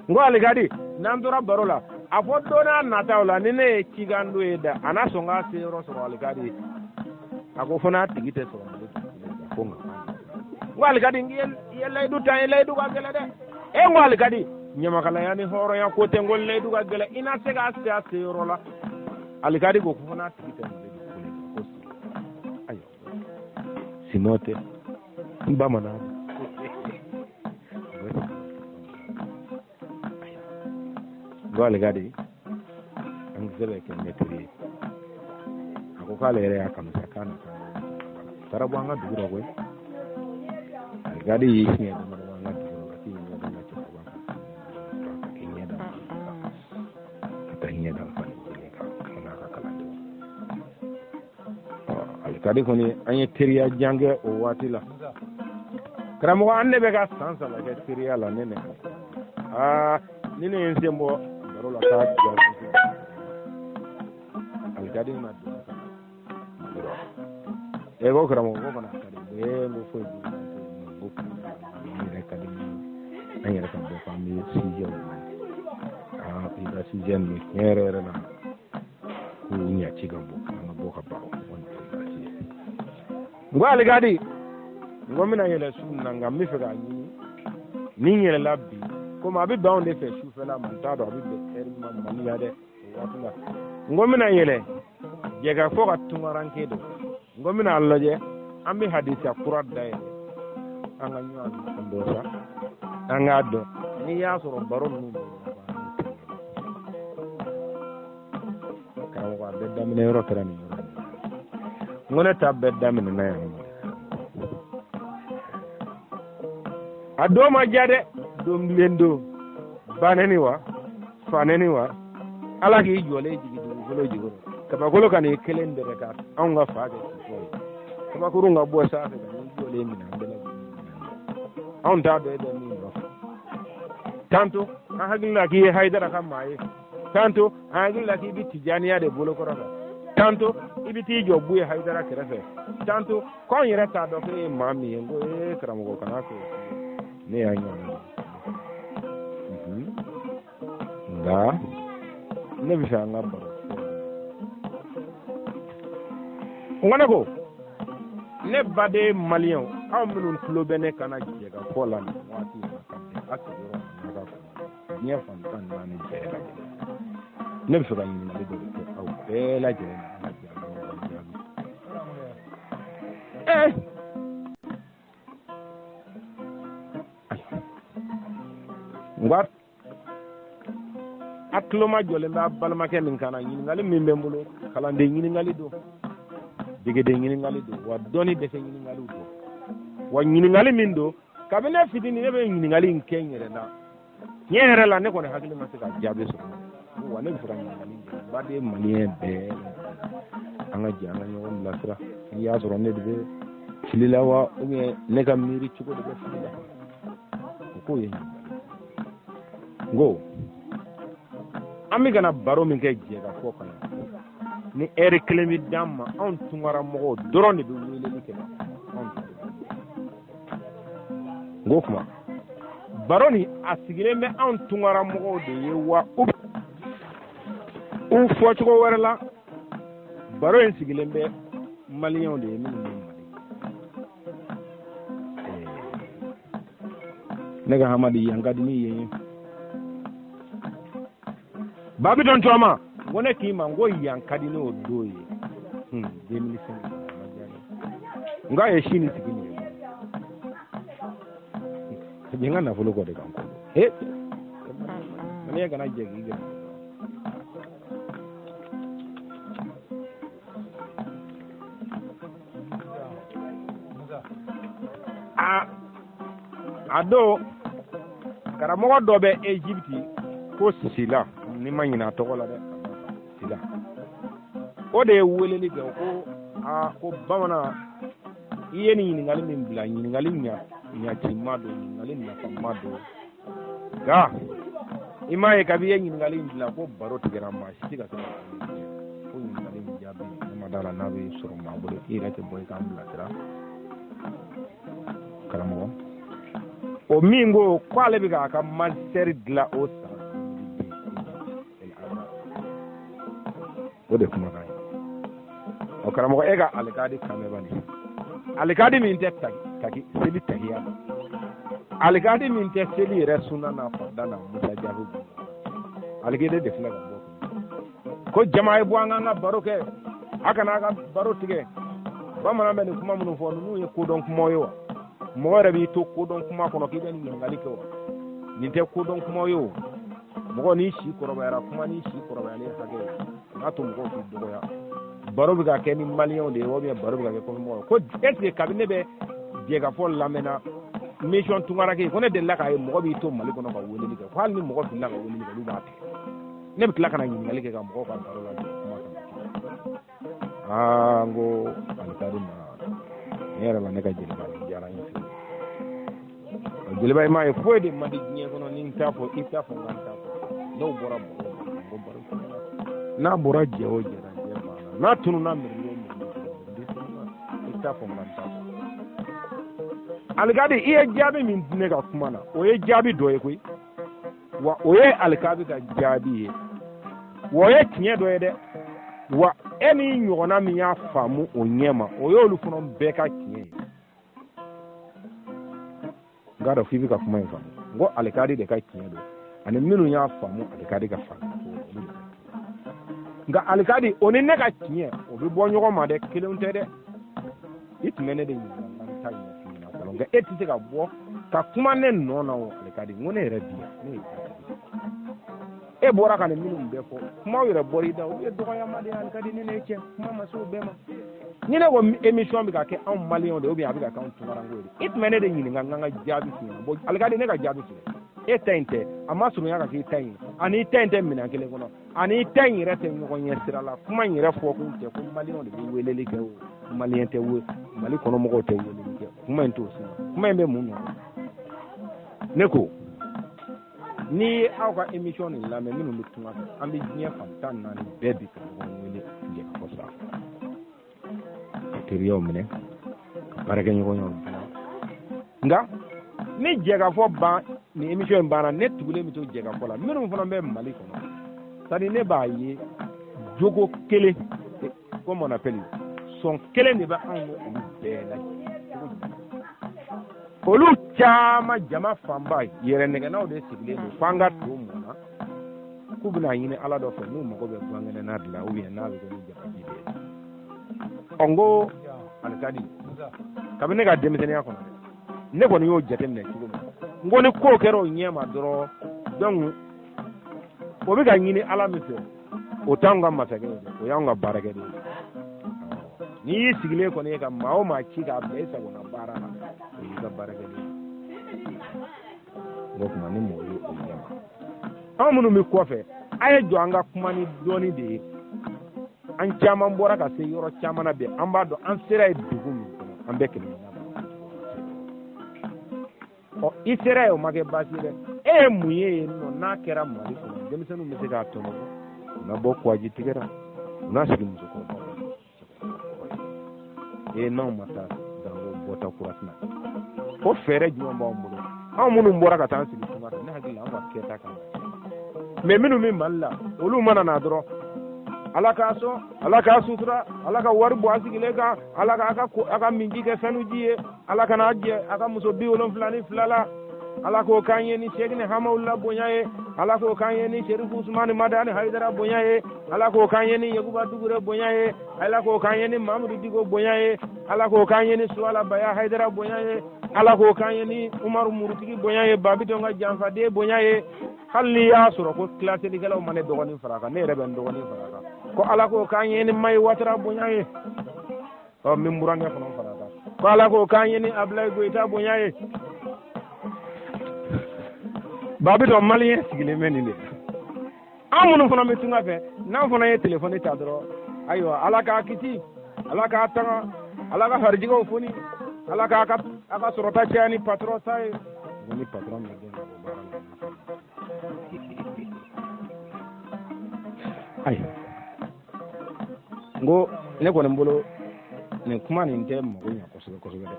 N ko alikadi, n'an tora baro la, a fɔ don n'a nataw la ni ne ye cikan don ye da, a n'a sɔn k'a se yɔrɔ sɔrɔ alikadi. A ko fo n'a tigi tɛ sɔrɔ Mali ko nka. N ko alikadi, n k'i ye layidu ta, n ye layidu ka gɛlɛ dɛ. E n ko alikadi, ɲamakalaya ni hɔrɔnya ko tɛ, n ko layidu ka gɛlɛ, i na se k'a se a se yɔrɔ la. Alikadi ko fo n'a tigi tɛ Mali ko ayiwa, sinɔ tɛ n bamanan. N ko alikadi, an tɛ se ka kɛ mɛtiri ye. A ko k'ale yɛrɛ y'a kanu sa, k'a na taa taara bɔ an ka dugu la koyi. Alikadi y'i siɲɛ damadɔ an ka dugu la ka t'i ɲɛ da n ka cɛkɔrɔba kan, ka k'i ɲɛ da ka taa ɲɛ da n fa ni kan ka n'a ka kalandenw. Alikadi kɔni, an ye teriya jan kɛ o waati la. Karamɔgɔ, an ne bɛ ka san 3 kɛ teriya la ne ne. Aa ni ne ye n sen bɔ baro la k'a diya, alikadi ma don ka e ko karamɔgɔ ko fana ka di ee n ko foyi n ko an yɛrɛ ka di an yɛrɛ ka bɔ k'an bɛ sujetw dilan. Aa i ka sujet ninnu tiɲɛ yɛrɛ yɛrɛ la k'u ɲɛci ka bɔ, an ka bɔ ka baro. N ko alikadi, N ko n bɛna yɛlɛ su na, nka n bɛ fɛ k'a ɲini ni n yɛlɛla bi, komi a bɛ bɛn anw de fɛ sufɛla ma, n t'a dɔn a bɛ bɛn ɛri ma Mali la dɛ o waati la. N ko n bɛna yɛlɛ jɛkafɔ ka tunkaranke don, n ko n bɛna a lajɛ an bɛ hadisa kura dayɛlɛ, an ka ɲɔgɔn dɔn sa, an k'a dɔn n'i y'a sɔrɔ baro ninnu bɛ laban. Karamɔgɔ, a bɛɛ daminɛ yɔrɔ kɛra nin yɔrɔ in. N ko ne ta bɛɛ daminɛna yan. A don ma diya dɛ, don bilen don, banɛni wa fanɛni wa, Ala k'i jɔlen jigin dugukolo jukɔrɔ, kabakolo ka n'i kelen dɛrɛ ka anw ka fa kɛ sifɔ ye, kabakurun ka bɔ sanfɛ ka n'i jɔlen minɛ an bɛɛ lajɛlen. Anw t'a dɔn e bɛ min nɔfɛ. Tanto an hakili la k'i ye Hayidara ka maa ye, tanto an hakili la k'i bɛ Tijaniya de bolokɔrɔ kan, tanto i bɛ t'i jɔ Buye Hayidara kɛrɛfɛ, tanto k'anw yɛrɛ t'a dɔn k'e ye maa min ye. N ko ee karamɔgɔ, kana k'o ne y'a ɲɔgɔn ye, nka ne bɛ fɛ an ka baro. N ko ne ko ne baden maliyɛnw, aw minnu tulo bɛ ne kana jɛkafɔ la nin waati in na, ka bɛn a sigiyɔrɔ ma n'a ka kuma diɲɛ fan 14 bɛɛ lajɛlen, ne bɛ fɛ ka ɲininkali dɔ de kɛ aw bɛɛ lajɛlen na, an ka jɛ an ka ɲɔgɔn jaabi. N ko a tuloma jɔlen bɛ a balimakɛ min kan na, ɲininkali min bɛ n bolo, kalanden ɲininkali don, degeden ɲininkali don, wa dɔnni dɛsɛ ɲininkaliw don, wa ɲininkali min don, kabini ne fitinin ne bɛ ɲininkali in kɛ n yɛrɛ la. Tiɲɛ yɛrɛ la, ne kɔni hakili ma se ka jaabi sɔrɔ. Wa ne bɛ fɛ ka ɲininkali kɛ baden maliyɛn bɛɛ, an ka jɛ an ka ɲɔgɔn bilasira. N'i y'a sɔrɔ ne de bɛ fili la wa, ou bien ne ka miiri cogo de bɛ fili la, o k'o ye ɲininkali. N ko an bɛ ka na baro min kɛ jɛkafɔ kan, ni ɛri kelen bɛ d'an ma, anw tunkara mɔgɔw dɔrɔn de bɛ weleli kɛ anw. N ko kuma baro nin a sigilen bɛ anw tunkara mɔgɔw de ye wa, u fɔcogo wɛrɛ la, baro in sigilen bɛ maliyɛnw de ye minnu bɛ Mali. Ne ka Hamadi, yan ka di ni yen ye. Babi dɔn tɔma, n ko ne k'i ma, n ko yan ka di n'o don ye. 2005, n k'a ye si ni sigi nin ye ka jɛ n ka nafolo kɔ de kan ko he maliyɛn kana jɛ k'i gɛrɛ. A don karamɔgɔ dɔ bɛ Egypte ko Sila, ni ma ɲinɛ a tɔgɔ la dɛ, Sila, o de ye weleli kɛ ko aa, ko bamanan, i ye nin ɲininkali min bila, ɲininkali ɲacima don, ɲininkali nafama don, nka i m'a ye kabi i ye ɲininkali in bila ko baro tigɛra, maa si tɛ ka se ka ko ɲininkali in jaabi. Ne ma d'a la n'a bɛ sɔrɔ maa bolo, i yɛrɛ tɛ bɔ i k'an bilasira. Karamɔgɔ o min ko k'ale bɛ k'a ka magistère dilan o san, o de kumakan ye. Ɔ karamɔgɔ, e ka alikadi kan mɛn bani, alikadi min tɛ taki seli tahiya la, alikadi min tɛ seli yɛrɛ sunna n'a farida n'a musajabu, alikadi de filɛ ka bɔ ko jama ye bɔ an k'an ka baro kɛ, a kana a ka baro tigɛ. Bamanan bɛ nin kuma minnu fɔ, ninnu ye kodɔn kumaw ye wa? Mɔgɔ yɛrɛ b'i to kodɔn kuma kɔnɔ k'i bɛ nin ɲininkali kɛ wa? Nin tɛ kodɔn kumaw ye o. Mɔgɔ n'i si kɔrɔbayara, kuma n'i si kɔrɔbayalen hakɛ ye, n'a to mɔgɔw k'i dɔgɔya. Baro bɛ ka kɛ ni maliyɛnw de ye ou bien baro bɛ ka kɛ kɔfɛmɔgɔw ye? Ko est ce que kabini ne bɛ jɛkafɔ lamɛnna mission tunkarake, ko ne delila k'a ye mɔgɔ b'i to Mali kɔnɔ ka weleli kɛ, ko hali ni mɔgɔ filila ka weleli kɛ, olu b'a tigɛ. Ne bɛ tila ka na ɲininkali kɛ ka mɔgɔw ka baro lajɔ kuma kan. Aa, n ko alikadi ma, ne yɛrɛ la, ne ka jeliba, nin diyara n ye fiyewu. Jeliba, i m'a ye, foyi de man di diɲɛ kɔnɔ ni n t'a fɔ, i t'a fɔ, n ka n t'a fɔ. N'o bɔra baro la, n ko baro kɛnɛ n'a bɔra, jɛ o jɛra, jɛ banna, n'a tununna miirindi o miirindi tununna, i t'a fɔ, n ka n t'a fɔ. Alikadi, i ye jaabi min di ne ka kuma na, o ye jaabi dɔ ye koyi, wa o ye alikabi ka jaabi ye, wa o ye tiɲɛ dɔ ye dɛ. Wa e ni ɲɔgɔnna min y'a faamu o ɲɛ ma, o y'olu fana bɛɛ ka tiɲɛ ye. N k'a dɔn k'i bɛ ka kuma in faamu. N ko alikadi de ka tiɲɛ don, ani minnu y'a faamu alikadi ka faamu cogo olu de ka tiɲɛ. Nka alikadi o ni ne ka tiɲɛ o bɛ bɔ ɲɔgɔn ma dɛ, kelenw tɛ dɛ. I tun bɛ ne de ɲininka n ka taa ɲɛf'i ɲɛna fɔlɔ, nka e tɛ se ka bɔ ka kuma ne nɔ na o alikadi. N ko ne yɛrɛ bi yan, ne ye e bɔra ka nin minnu bɛɛ fɔ, kumaw yɛrɛ bɔra i da, olu ye dɔgɔyama de ye alikadi. Ne n'e cɛ kuma ma se o bɛɛ ma. Ni ne ko émission bɛ ka kɛ anw maliyɛnw de, ou bien a bɛ ka kɛ anw tunkarankew de, i tun bɛ ne de ɲininka n ka jaabi f'i ɲɛna. Bon alikadi, ne ka jaabi filɛ, e ta in tɛ, a ma surunya ka k'i ta in ye, ani i ta in tɛ minɛn kelen kɔnɔ, ani i ta in yɛrɛ tɛ ɲɔgɔn ɲɛ sira la. Kuma in yɛrɛ fɔ kun tɛ ko maliyɛnw de bɛ weleli kɛ o, maliyɛn tɛ we, Mali kɔnɔmɔgɔw tɛ weleli kɛ, kuma in t'o si ma. Kuma in bɛ mun nɔfɛ? Ne ko n'i ye aw ka émission nin lamɛn, minnu bɛ tunga fɛ, an bɛ diɲɛ fan 14 bɛɛ bi ka ɲɔgɔn wele jɛkafɔ sira fɛ, ka teriyaw minɛ, ka baarakɛɲɔgɔnyaw dilan. Nka ni jɛkafɔ ban, ni émission in banna, ne tugulen bɛ to jɛkafɔ la. Minnu fana bɛ Mali kɔnɔ, c'est à dire ne b'a ye jogo kelen, comme on appelle, sɔn kelen de bɛ anw ni olu bɛɛ lajɛlen. Olu caman, jama fanba yɛrɛ nɛgɛnnaw de sigilen don f'an ka to mun na k'u bɛna ɲini Ala dɔ fɛ n'u mago bɛ gankɛnɛ na dilan, ou bien n'a bɛ kɛ ni jabaji de ye. Ɔ n ko alikadi, kabini ne ka denmisɛnninya kɔnɔ dɛ, ne kɔni y'o jateminɛ cogo min, n ko ni ko kɛra o ɲɛ ma dɔrɔn, donc o bɛ ka ɲini Ala min fɛ, o t'anw ka masakɛ ye dɛ, o y'anw ka baarakɛden ye. N'i y'i sigilen kɔni ye ka maa o maa ci k'a bila i sagona baara la, o y'i ka baarakɛden ye. N ko tuma ni mɔgɔ ye o ɲɛ ma, anw minnu bɛ kɔfɛ, a ye jɔ an ka kuma ni dɔɔni de ye. An caman bɔra ka se yɔrɔ caman na bi, an b'a dɔn an sera yen dugu min kɔnɔ, an bɛɛ kelen kelenna. Ɔ i sera yen, o ma kɛ baasi ye dɛ. E ye mun ye yen nɔ n'a kɛra Mali kɔnɔ, denmisɛnninw bɛ se k'a tɔnɔ bɔ, u na bɔ kuwaji tigɛ la, u na sigi musokɔrɔbaw la. Ee n'anw ma taa danko bɔta kura tɛna. O fɛɛrɛ jumɛn b'anw bolo? Anw minnu bɔra ka taa an sigi tunga fɛ, ne hakili la an ka kɛta kan. Mais minnu bɛ Mali la, olu mana na dɔrɔn, Ala k'a sɔn, Ala k'a sutura, Ala ka wari bɔ a sigilen kan, Ala ka a ka minji kɛ sanuji ye, Ala kana jɛ a ka muso 72 la, Ala k'o k'an ye ni Sɛkini Hamawula bonya ye, Ala k'o k'an ye ni Serifu Usumani Madani Hayidara bonya ye, Ala k'o k'an ye ni Yakuba Dugure bonya ye, Ala k'o k'an ye ni Mamudu Diko bonya ye, Ala k'o k'an ye ni Suwala Baya Hayidara bonya ye, Ala k'o k'an ye ni Umaru Murutigi bonya ye, Babitɔn ka janfaden bonya ye. Hali n'i y'a sɔrɔ ko kilaselikɛlaw ma ne dɔgɔnin fara a kan, ne yɛrɛ bɛ n dɔgɔnin fara a kan, ko Ala k'o k'an ye ni Mayi Watara bonya ye, ɔ min burankɛ fana fara a kan, ko Ala k'o k'an ye ni Abulayi Goyita bonya ye. Babitɔn maliyɛn sigilen bɛ nin de la. An minnu fana bɛ tunga fɛ, n'an fana ye telefɔni ta dɔrɔn, ayiwa Ala k'a kisi, Ala k'a tanga, Ala ka harijɛgɛw foni, Ala k'a ka a ka sɔrɔta caya ni patɔrɔn ta ye. Ko ni patɔrɔn bɛ gɛn ka bɔ baara la. Ayiwa, n ko ne kɔni bolo nin kuma nin tɛ mago ɲɛ kosɛbɛ kosɛbɛ dɛ.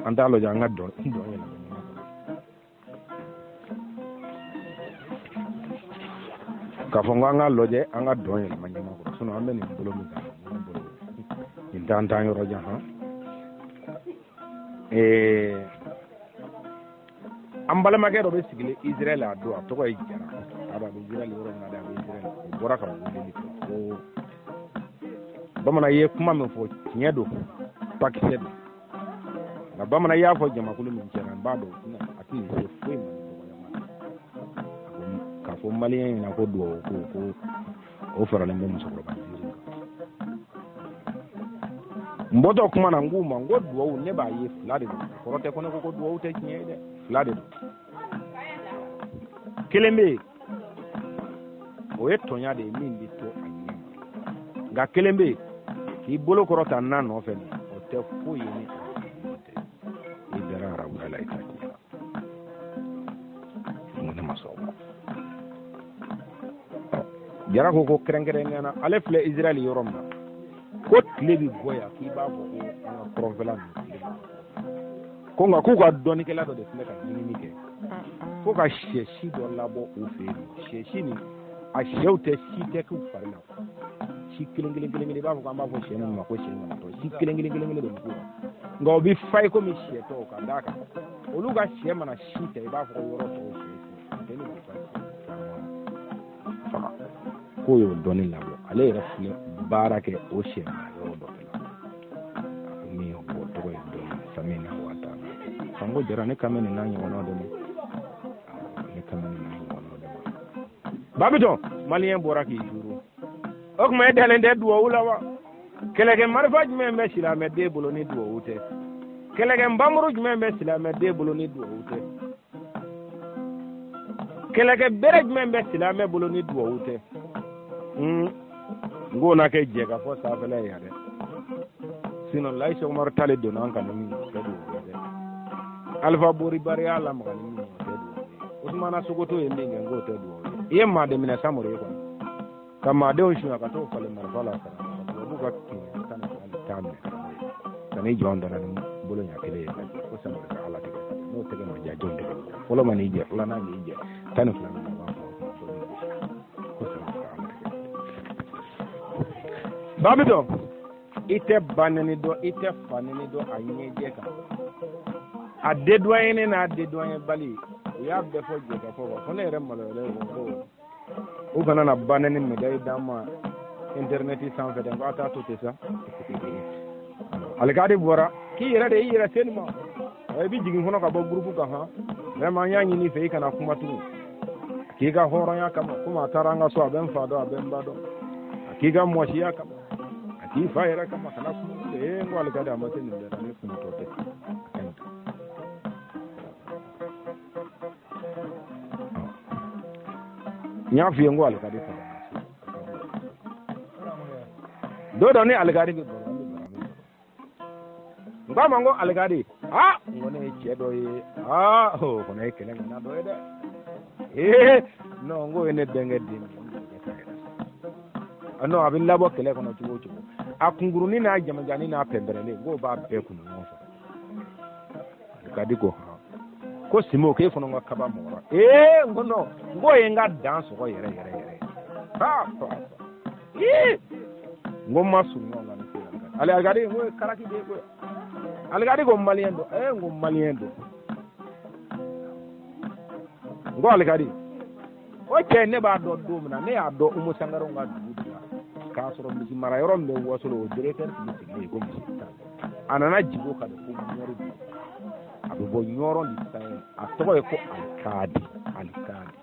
An t'a lajɛ an ka dɔn yɛlɛma ɲɔgɔn kɔnɔ. K'a fɔ n ko an k'a lajɛ an ka dɔn yɛlɛma ɲɔgɔn kɔrɔ, sinon an bɛ nin bolo min kan, nin bolo nin t'an tan yɔrɔ jan han. An balimakɛ dɔ bɛ sigilen Israël a don, a tɔgɔ ye Jara, a bɛ Israël yɔrɔ min na dɛ, a bɛ Israël. O bɔra ka weleli kɛ ko bamanan ye kuma min fɔ tiɲɛ don, pakisɛ don. Nka bamanan y'a fɔ jamakulu min cɛla, n b'a dɔn a tɛna se foyi ma ni dɔgɔya ma. K'a fɔ maliyɛn ɲɛna ko duwawu ko o faralen bɛ musokɔrɔba ziiri kan. N bɔtɔ kuma na, n k'u ma n ko duwawu ne b'a ye fila de don. O kɔrɔ tɛ ko ne ko duwawu tɛ tiɲɛ ye dɛ, fila de don. Kelen bɛ yen, o ye tɔɲa de ye min bɛ to a ɲɛ ma. Nka kelen bɛ yen, k'i bolo kɔrɔta na nɔfɛ nin, o tɛ foyi ye ni tɛ. I dara arabuya la, i ta tiɲɛ la. N ko ne ma sɔn o ma. Jara ko kɛrɛnkɛrɛnnenya na, ale filɛ Israël yɔrɔ min na, ko tile bɛ bɔ yan k'i b'a fɔ ko an ka kɔrɔnfɛla ninnu tile bɛ bɔ. Ko nka k'u ka dɔnnikɛla dɔ de filɛ ka ɲinini kɛ fo ka sɛ si dɔ labɔ u fɛ yen. Sɛ si nin, a sɛw tɛ si tɛ k'u fari la, si kelen kelen kelen kelen, i b'a fɔ k'an b'a fɔ sɛ minnu ma ko sɛ ɲamatɔ, si kelen kelen kelen kelen de bɛ k'u la, nka o bɛ fa i komi sɛ tɔw ka d'a kan. Olu ka sɛ mana si ta i b'a fɔ yɔrɔ tɔw sɛ funteni b'u ka sɛ caman faga. K'o y'o dɔnni labɔ, ale yɛrɛ filɛ baara kɛ o sɛ mara yɔrɔ dɔ de la min o tɔgɔ ye dɔnni samina wa taala. Sango Jara, ne kan bɛ nin n'a ɲɔgɔnnaw de ma, ne kan bɛ nin n'a ɲɔgɔnnaw de ma. Babitɔn maliyɛn bɔra k'i juru, o tuma e dalen tɛ duwawu la wa? Kɛlɛkɛ marifa jumɛn bɛ silamɛden bolo ni duwawu tɛ? Kɛlɛkɛ npanmuru jumɛn bɛ silamɛden bolo ni duwawu tɛ? Kɛlɛkɛ bere jumɛn bɛ silamɛ bolo ni duwawu tɛ? N k'o na kɛ jɛ ka fɔ sanfɛla ye yan dɛ, sinon Layi Sɛki Umaru tale donna an kan ni min ye, o tɛ duwawu ye dɛ. Alifa Bori Bari y'a lamaga ni min ye, o tɛ duwawu ye. Usumana Sokoto ye min kɛ, n k'o tɛ duwawu ye. I ye maaden minɛ Samori ye kɔni, ka maadenw suɲɛ ka t'o falen marifa la karamɔgɔ, ka tubabu ka kɛmɛ tan ni fila ni tan minɛ karamɔgɔ ye, ka n'i jɔ an da la ni bolo ɲɛ kelen ye ka jɛ ko Samori ka Ala tɛgɛ, n'o tɛgɛ ma ja, jɔn tɛgɛ bɛ ja? Fɔlɔ ma n'i jɛ, filanan k'i jɛ, 12 min b'a fɔ ko Samori ka Ala tɛgɛ. Babitɔn, i tɛ ba nɛni dɔn, i tɛ fa nɛni dɔn a ɲɛjɛ kan, a dédouané n'a dédouané bali, u y'a bɛɛ fɔ jɛ ka fɔ wa fo ne yɛrɛ maloyalen ko u kana na ba nɛni médaille d'an ma internet sanfɛ dɛ, n ko a t'a to ten sa. Alikadi bɔra k'i yɛrɛ de y'i yɛrɛ se nin ma, i bɛ jigin kɔnɔ ka bɔ groupe kan han, vraiment n y'a ɲini i fɛ i kana kuma tugun, k'i ka hɔrɔnya kama, komi a taara an ka so, a bɛ n fa dɔn, a bɛ n ba dɔn, a k'i ka mɔsiya kama, a k'i fa yɛrɛ kama, kana kuma. Ee, n ko alikadi a ma se nin bɛɛ la, ne kumatɔ tɛ, a ka ɲi. N y'a f'i ye n ko alikadi fara don dɔ ni alikadi bɛ baro, an bɛ baro, an bɛ baro. N k'a ma n ko alikadi, aa, n ko ne ye cɛ dɔ ye, aa, o fana ye kɛlɛ ŋana dɔ ye dɛ. Ee non, n k'o ye ne bɛnkɛ den de ye, n k'o ta yɛrɛ. Non, a bɛ labɔ kɛlɛ kɔnɔ cogo o cogo, a kunkurunin n'a jamajannin n'a pɛnpɛrɛnnen, n k'o b'a bɛɛ kunu ɲɔgɔn fɛ. Alikadi ko han, ko Simo, k'e fana ka kaba mɔgɔ la. Ee, n ko non, n k'o ye n ka dan sɔgɔ yɛrɛ yɛrɛ yɛrɛ. Ha ha, ee, n ko n ma surun ɲɔgɔn kan ni se alikadi. Alikadi, n ko ye karaki de ye koyi. Alikadi ko maliyɛn don. Ee, n ko maliyɛn don. N ko alikadi, o cɛ ne b'a dɔn don min na, ne y'a dɔn Umu Sangarew ka dugu de la, k'a sɔrɔ misi mara yɔrɔ min bɛ Wasolo, o directeur tun bɛ sigilen yen ko misi tan. A nana jigin o kan de ko Mɔri don, a bɛ bɔ Ɲɔrɔ de san ye, a tɔgɔ ye ko Alikadi. Alikadi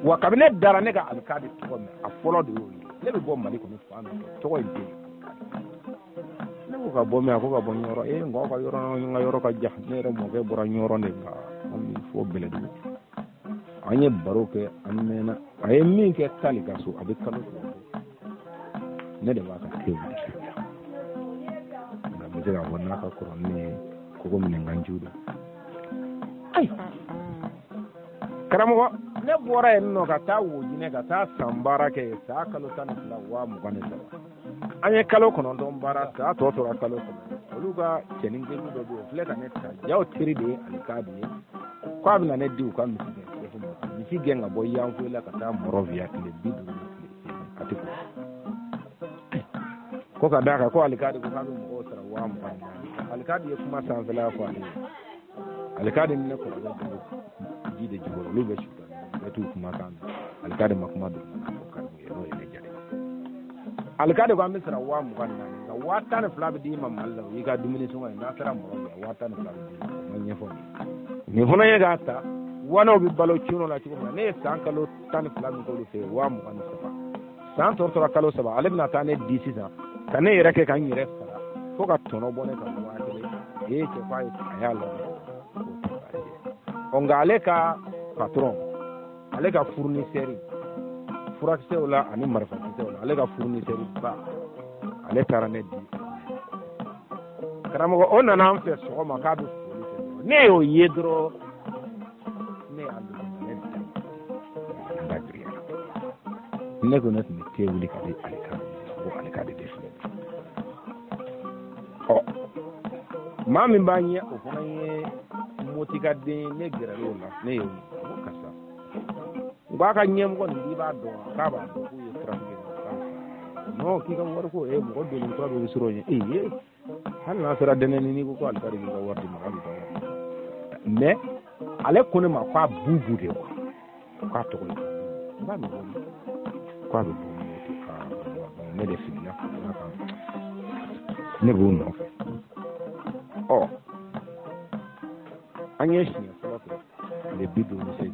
wa, kabini ne dara ne ka Alikadi tɔgɔ mɛn, a fɔlɔ de y'o ye. Ne bɛ bɔ Mali kɔnɔ fan min fɛ, tɔgɔ in tɛ yen. Ne ko ka bɔ min, a ko ka bɔ Ɲɔrɔ. Ee, n ko aw ka yɔrɔ, n ka yɔrɔ ka jan, ne yɛrɛ mɔkɛ bɔra Ɲɔrɔ de nka an bɛ fɔ Bɛlɛdugu. An ye baro kɛ, an mɛnna. A ye min kɛ Kali ka so, a bɛ kalo 2 bɔ, ne de b'a ka te wuli ka ja. Nka n bɛ se k'a fɔ n'a ka kɔrɔ ne ye kogo minɛ n ka nju don. Ayi karamɔgɔ, ne bɔra yen nɔ ka taa Wojinɛ ka taa san baara kɛ yen, san kalo 12, 23,000. An ye kalo 9 baara, san tɔ tora kalo 3. Olu ka cɛnin kelen dɔ bɛ yen, o filɛ ka ne ta jaw teri de ye Alikadi ye, k'a bɛna ne di u ka misi gɛn sɛfu ma, misi gɛn ka bɔ Yanfoyila ka taa Mɔrɔviya tile 50 ni tile 8, a tɛ ko ko ka d'a kan ko Alikadi ko k'a bɛ mɔgɔw sara 24,000. Alikadi ye kuma sanfɛla fɔ ale ye. Alikadi ni ne kɔrɔkɛ dugu ji de jukɔrɔ, olu bɛ su bɛɛ t'u kumakan mɛn. Alikadi ma kuma dugumana fɔ Karimu ye, n'o ye ne jate. Alikadi ko an bɛ sara 24,000, nka 12,000 bɛ d'i ma Mali la, o y'i ka dumuni sɔngɔ ye. N'a sera Mɔrɔviya, 12,000 bɛ d'i ma. O ma ɲɛfɔ nin ye. Nin fana ye k'a ta wanaw bɛ balo cunɔ la cogo min na. Ne ye san kalo 12 min k'olu fɛ yen, 23,000. San tɔ tora kalo 3, ale bɛna taa ne di sisan ka ne yɛrɛ kɛ ka n yɛrɛ sara fo ka tɔnɔ bɔ ne ka 1,000. Ee cɛ, k'a ye a y'a labɛn, k'o tɛ baasi ye. Ɔ nka ale ka patron, ale ka fournisseur furakisɛw la ani marifakisɛw la, ale ka fournisseur ba, ale taara ne di karamɔgɔ. O nana an fɛ sɔgɔma k'a bɛ foli kɛ, ne y'o ye dɔrɔn, ne y'a lɔn, ne da girinya. Ne ko ne tun bɛ te wuli ka di Alikadi, ko Alikadi de filɛ. Ɔ maa min b'a ɲɛ, o fana ye Motika den ye. Ne gɛrɛl'o la, ne y'o ye, ko karisa, n k'a ka ɲɛmɔgɔ nin k'i b'a dɔn, k'a b'a dɔn, k'u ye trafic kɛ. Non, k'i ka wari ko, ee, mɔgɔ donnen kura bɛɛ bɛ siran o ɲɛ. Ee, hali n'a sera dɛnɛni, n'i ko ko Alikadi k'i ka wari di ma, k'a b'i ka wari di. Mais ale ko ne ma k'a Bubu de quoi, k'a tɔgɔ ye n b'a mɛn k'a bɛ bɔ ne de filila ne b'o nɔfɛ. Ɔ an ye siɲɛ fɔlɔ kɛ tile 58,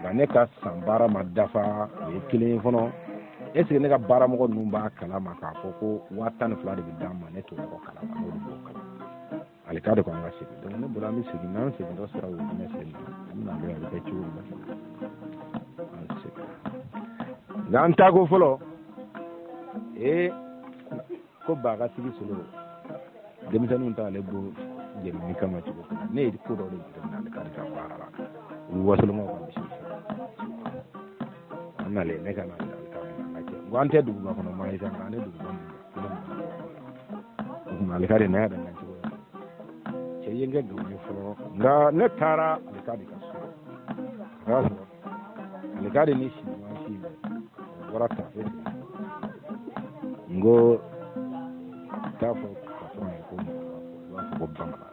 nka ne ka san baara ma dafa, o ye kelen ye fɔlɔ. Est ce que ne ka baaramɔgɔ ninnu b'a kalama k'a fɔ ko 12,000 de bɛ d'an ma? Ne t'o mɔgɔ kalama, n'o de b'o kalama. Ale k'a de ko an ka segin, donc ne bolo an bɛ segin, n'an segintɔ sera o fɛnɛ sen na, an bɛna lɔn a bɛ kɛ cogo min na. An segin, nka an taako fɔlɔ ko ba ka sigi solo denmisɛnninw t'ale bɔ jenini kama cogo min na, ne ye ko dɔ de jateminɛ ale ka baara la. U bɛ wasolonkaw ka misiw fɛ an nalen, ne ka na ale ka minɛ an ka cɛ, n ko an tɛ duguba kɔnɔ maa ye sa, nka an ye duguba min na, o tuma ale ka de n'a yɛrɛ na cogo la cɛ ye n kɛ gawo ye fɔlɔ. Nka ne taara ale ka de ka so, a y'a sɔrɔ ale ka de ni siɲuman si bɛ o bɔra tafe sigi, n ko t'a fɔ patɔrɔn ye ko mɔgɔ b'a fɔ ko bamanan,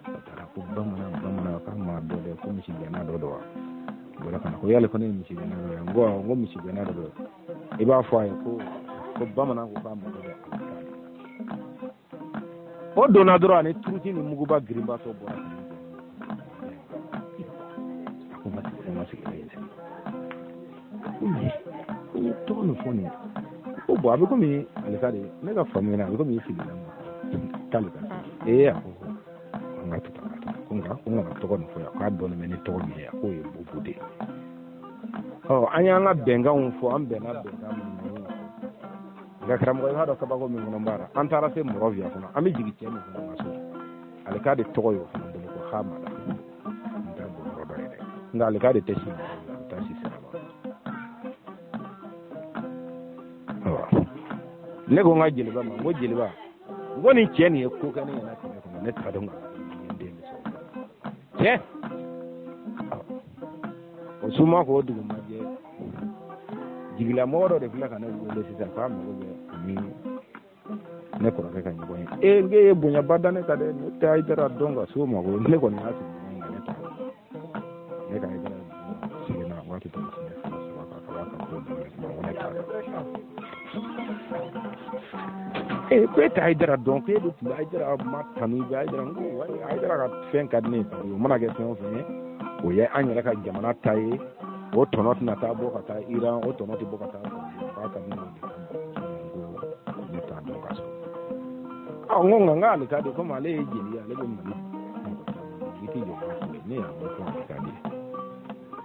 a taara ko bamanan bamanan k'a ma dɔn dɛ, ko misigɛnna dɔ don wa? Bɔra ka na ko yali ko ne ye misigɛnna dɔ ye? N ko awɔ, n ko misigɛnna dɔ don. I b'a fɔ a ye ko bamanan ko k'a mago bɛ ala ka o donna dɔrɔn, ani turuti ni muguba girinba tɔ bɔra ka na, a ko n ma sigi ne ye n sigi ko n ye tɔgɔ min fɔ nin ye, ko bon a bɛ komi ale ka de ne ka faamuya na, a bɛ komi i filila ma k'ale ka a ko an ka to tan, ka to ko nka ko n kana tɔgɔ nin fɔ yan, k'a dɔnnen bɛ ni tɔgɔ min ye, a k'o ye Bubu de ye. Ɔ an y'an ka bɛnkanw fɔ, an bɛnna bɛnkan minnu na, nka karamɔgɔ i b'a dɔn kabako min kɔnɔ b'a la, an taara se Mɔrɔviya kɔnɔ, an bɛ jigin cɛ min kɔnɔ ka so, ale k'a de tɔgɔ ye o fana bolo ko Hamada, n t'a bɔ yɔrɔ dɔ ye dɛ, nka ale k'a de tɛ si Mɔrɔviya, a bɛ taa si Siraba. Ne ko n ka jeliba ma, n ko jeliba, n ko nin cɛ nin ye ko kɛ ne ɲɛna kɛlɛ kɔnɔ, ne t'a dɔn ka n den bɛ sɔrɔ cɛ o suma k'o dugu ma jɛ, jigilamɔgɔ dɔ de filɛ ka ne wele sisan k'a mago bɛ ani ne kɔrɔkɛ ka ɲɔgɔn ye. N k'e ye bonyaba da ne kan dɛ, ne tɛ Hayidara dɔn ka s'o ma ko ne kɔni y'a sigi ɲɔgɔn kan, ne t'a dɔn, ne ka Hayidara seginna waati tɛmɛ siɲɛ fila saba kan ka b'a ka ko daminɛ kuma ko ne t'a dɔn. Ko e tɛ Hayidara dɔn, ko e de tun bɛ Hayidara ma tanu, i bɛ Hayidara, n ko Hayidara ka fɛn ka di ne ye, parce que o mana kɛ fɛn o fɛn ye, o ye an yɛrɛ ka jamana ta ye, o tɔnɔ tɛna taa bɔ ka taa Iran, o tɔnɔ tɛ bɔ ka taa k'a ka di ne ye de kama, ko ne t'a dɔn ka sɔrɔ. N ko nka n k'ale ka di komi ale ye jeli ye, ale bɛ Mali mɔgɔ caman dɔn, i t'i jɔ k'a fɔ ne y'a bɛɛ fɔ ale ka di.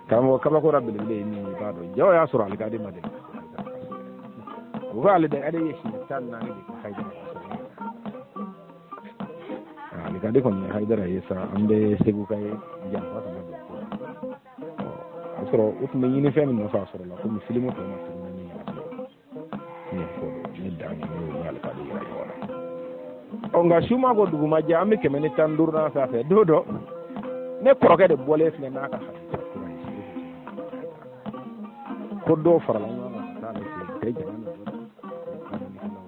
Karamɔgɔ kabako la belebele ye min ye, i b'a dɔn jaw y'a sɔrɔ ale ka di ma deli ka se Hayidara ka so yɛrɛ. O ko ale de ale ye siɲɛ 14 de kɛ Hayidara ka so. Ale ka di kɔni ye Hayidara ye sa, an bɛ Segu ka ye janfa kana don ko la. A sɔrɔ u tun bɛ ɲini fɛn min nɔfɛ a sɔrɔ la, komi filimu tɔ ma tuguni ne ɲɛna bilen. Ne fɔ ne dan ye ne y'o ale ka di yɛrɛ ɲɔgɔn na. Nka su ma ko dugu ma jɛ, an bɛ 115nan sanfɛ don dɔ, ne kɔrɔkɛ de bɔlen filɛ n'a ka hadisa kura ye, ko dɔw farala ɲɔgɔn kan ka taa ale fɛ yen, tɛ jama min dɔn,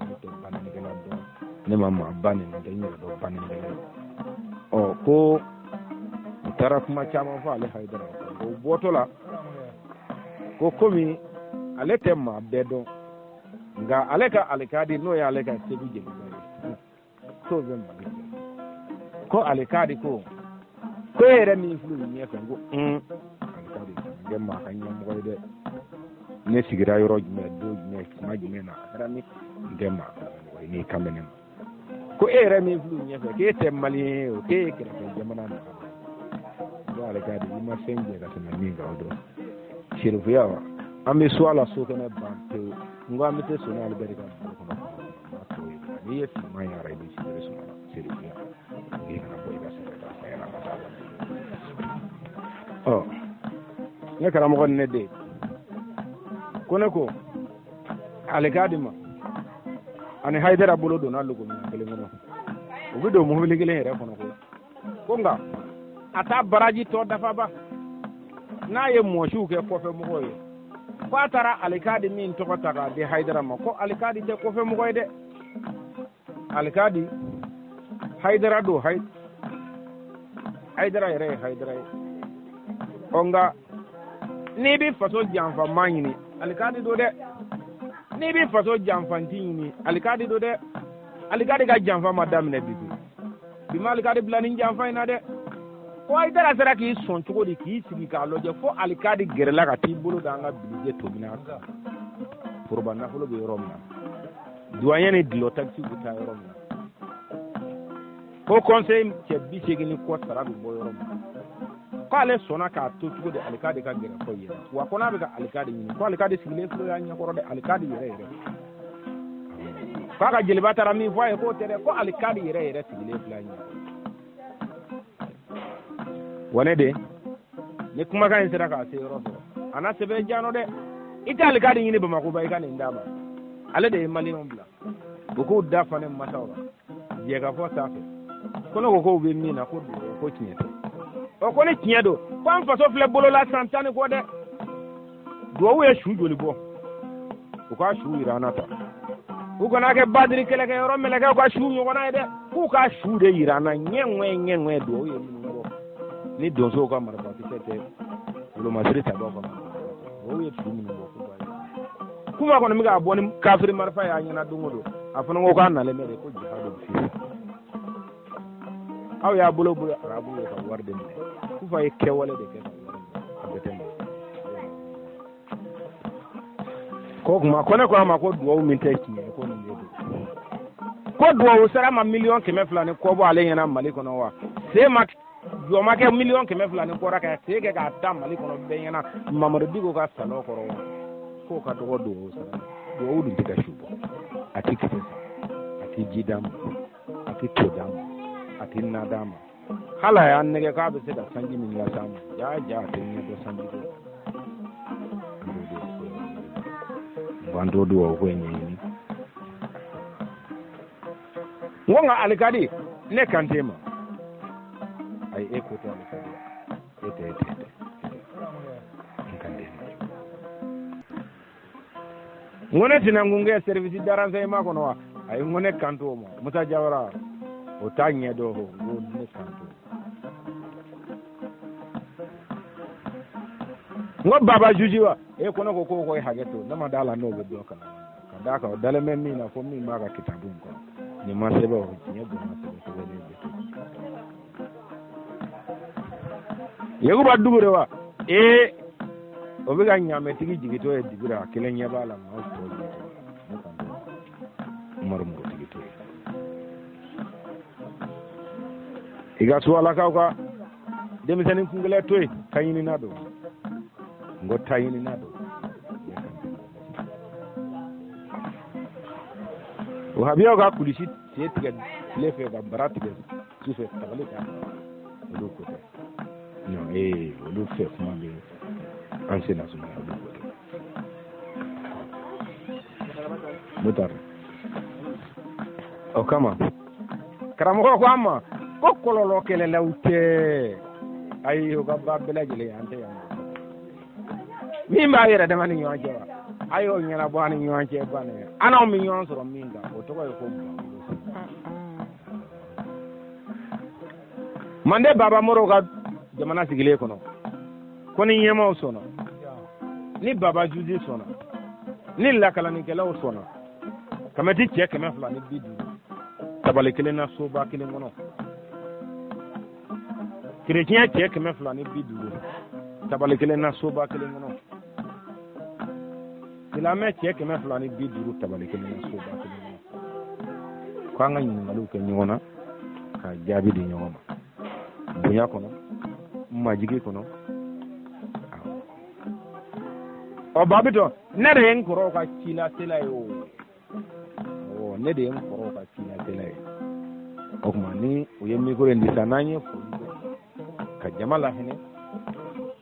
ne tɛ bannikɛla dɔn, ne ma maa ba nin tɛ n yɛrɛ dɔn bannikɛla ye. Ko u taara kuma caman fɔ ale Hayidara ye, o bɔtɔ la ko komi ale tɛ maa bɛɛ dɔn, nka ale ka alikadi n'o ye ale ka Segu jeliba ye, k'o bɛ Mali jɛ, ko alikadi ko e yɛrɛ min filɛ nin ɲɛfɛ, n ko alikadi kana kɛ maa ka ɲɛmɔgɔ ye dɛ, ne sigira yɔrɔ jumɛn, don jumɛn, tuma jumɛn na, a kɛra ni n tɛ maa ka ɲɛmɔgɔ ye n'i kan bɛ ne ma, ko e yɛrɛ min filɛ nin ɲɛfɛ, k'e tɛ maliyɛn ye o, k'e ye kɛrɛfɛ jamana mɔgɔ ye, ko alikadi i ma fɛn jɛ ka tɛmɛ min kan o don serifuya wa, an bɛ so a la so kɛnɛ ban pewu, n ko an bɛ se Soni Ali Bɛri ka bulon kɔnɔ, n'i ye finman yara i bɛ sibiri suma la serifuya, k'i kana bɔ i ka sɛbɛn k'a fɔ ɲɛna ka taa. Ne karamɔgɔ ni ne den ko ne ko alikadi ma ani Hayidara bolo donna logominɛn kelen kɔnɔ, u bɛ don mobili kelen yɛrɛ kɔnɔ ko nka a t'a baraji tɔ dafa ba, n'a ye mɔsiw kɛ kɔfɛ mɔgɔw ye, ko a taara alikadi min tɔgɔ ta k'a di Hayidara ma, ko alikadi tɛ kɔfɛ mɔgɔ ye dɛ, alikadi Hayidara don, Hayidara yɛrɛ ye Hayidara ye. Ɔ nka n'i bɛ faso janfa maa ɲini, alikadi don dɛ. N'i bɛ faso janfanti ɲini, alikadi don dɛ. Alikadi ka janfa ma daminɛ bi koyi. Bi ma alikadi bila nin janfa in na dɛ. Ko Hayidara sera k'i sɔn cogo di k'i sigi k'a lajɛ fo alikadi gɛrɛla ka t'i bolo da an ka bilije tomina kan. Foroba nafolo bɛ yɔrɔ min na, duwanyɛ ni dulɔ takisi bɛ taa yɔrɔ min na, ko conseil cɛ 80 ni kɔ sara bɛ bɔ yɔrɔ min na, k'ale sɔnna k'a to cogo di alikadi ka gɛrɛ fɔ yen? Wa ko n'a bɛ ka alikadi ɲini, ko alikadi sigilen filɛ y'a ɲɛkɔrɔ dɛ, alikadi yɛrɛ yɛrɛ. K'a ka jeliba taara min fɔ a ye k'o tɛ dɛ, ko alikadi yɛrɛ yɛrɛ sigilen filɛ a ɲɛkɔrɔ. Wa ne de ni kumakan in sera k'a se yɔrɔ sɔrɔ, a na sɛbɛn janɔ dɛ. I tɛ alikadi ɲini Bamakɔ ba, i ka nin d'a ma. Ale de ye maliyɛnw bila u k'u da fa ne masaw la jɛkafɔ sanfɛ, ko ne ko k'u bɛ min na, ko ko tiɲɛ tɛ. Ɔ ko ni tiɲɛ don, ko an faso filɛ bolo la san 10 ni kɔ dɛ. Duwawu ye su joli bɔ? U ka su yira an na ta, u kana kɛ badiri kɛlɛkɛyɔrɔ mɛlɛkɛw ka su ɲɔgɔnna ye dɛ, k'u ka su de yira an na ɲɛ ŋwɛ ɲɛ ŋwɛ. Duwawu ye minnu bɔ ni donsow ka marifakisɛ tɛ, wolomasiri tabaw ka marifa, duwawu ye su minnu bɔ, k'u b'a yira. Kuma kɔni bɛ k'a bɔ ni kafiri marifa ye a ɲɛna don o don. A fana ko k'a nalen bɛ de ko jihadu bɛ fi aw y'a bolo bolo arabu ye ka wari de minɛ. Kufa ye kɛwale de kɛ ka wari minɛ, a bɛɛ tɛ minɛ. Ko kuma ko ne ko a ma ko duwawu min tɛ tiɲɛ ye, ko nin de don. Ko duwawu sara ma 200 miliyɔn ni kɔ bɔ ale ɲɛna Mali kɔnɔ wa? Se ma jɔ ma kɛ 200 miliyɔn ni kɔra ka se kɛ k'a da Mali kɔnɔ bɛɛ ɲɛna Mamadu Diko ka salon kɔrɔ wa? K'o ka dɔgɔ duwawu sara. Duwawu dun tɛ ka su bɔ, a tɛ kisɛ san, a tɛ ji d'a ma, a tɛ to d'a ma, a tɛ na d'a ma. Hali a y'an nɛgɛ k'a bɛ se ka sanji min las'an ma, jaa jaa, a tɛ ɲɛ dɔn sanji ko la. An t'o duwawu ko in ɲɛɲini. N ko nka alikadi ne kan t'e ma. Ayi, e ko tɛ alikadi, e tɛ, e tɛ, e tɛ, n kan t'e ma. N ko ne tɛna service de renseignement kɔnɔ wa? Ayi, n ko ne kan t'o ma. Musa Jawara o t'a ɲɛ dɔn o. N ko ne kan t'o. N ko baba juge wa? E ko ne ko ko ye hakɛ to, ne ma d'a la n'o bɛ dɔ kalama ka d'a kan o dalen bɛ min na, fo min b'a ka kitabu in kɔnɔ. Nin ma sɛbɛn, o tiɲɛ donna sɛbɛn sɛbɛnnen bɛ to Yakuba Dugure wa? Ee, o bɛ ka ɲaamɛtigi jigitɔ ye dibi la, a kelen ɲɛ b'a la, maaw tɔ ɲɛ t'o la. Ne kan t'o Umaru Murutigi to yen. I ka suwalakaw ka denmisɛnnin kunkɛlɛ to yen, ta ɲinina don. N ko ta ɲinina don. Wahabiyaw ka kulisi sen tigɛ tile fɛ ka bara tigɛ su fɛ, tabali kan, olu ko tɛ. Non, ee, olu fɛ kuma bɛ an sen na sumaya, olu ko tɛ. Mutari o kama, karamɔgɔ ko an ma ko kɔlɔlɔ kɛlɛlaw tɛ. Ayi, o ka ba bɛɛ lajɛlen, an tɛ yan min b'a yɛrɛ dama ni ɲɔgɔn cɛ wa. A y'o ɲɛnabɔ an ni ɲɔgɔn cɛ bannen, an n'anw bɛ ɲɔgɔn sɔrɔ min kan, o tɔgɔ ye ko Mande Baba Morow ka jamana sigilen kɔnɔ. Ko ni ɲɛmaaw sɔnna, ni Baba Juzi sɔnna, ni lakalanikɛlaw sɔnna, kamɛti cɛ 250 tabali kelen na soba kelen kɔnɔ, kereciyɛn cɛ 250 tabali kelen na soba kelen kɔnɔ, silamɛ cɛ 250 tabali kelen na soba kelen kɔnɔ, ko an ka ɲininkaliw kɛ ɲɔgɔn na ka jaabi di ɲɔgɔn ma bonya kɔnɔ, majigi kɔnɔ. Ɔ Babitɔ, ne de ye n kɔrɔw ka cilasela ye o. Awɔ, ne de ye n kɔrɔw ka cilasela ye. O tuma ni u ye micro in di sisan, n'an ye foli kɛ ka jama lahinɛ,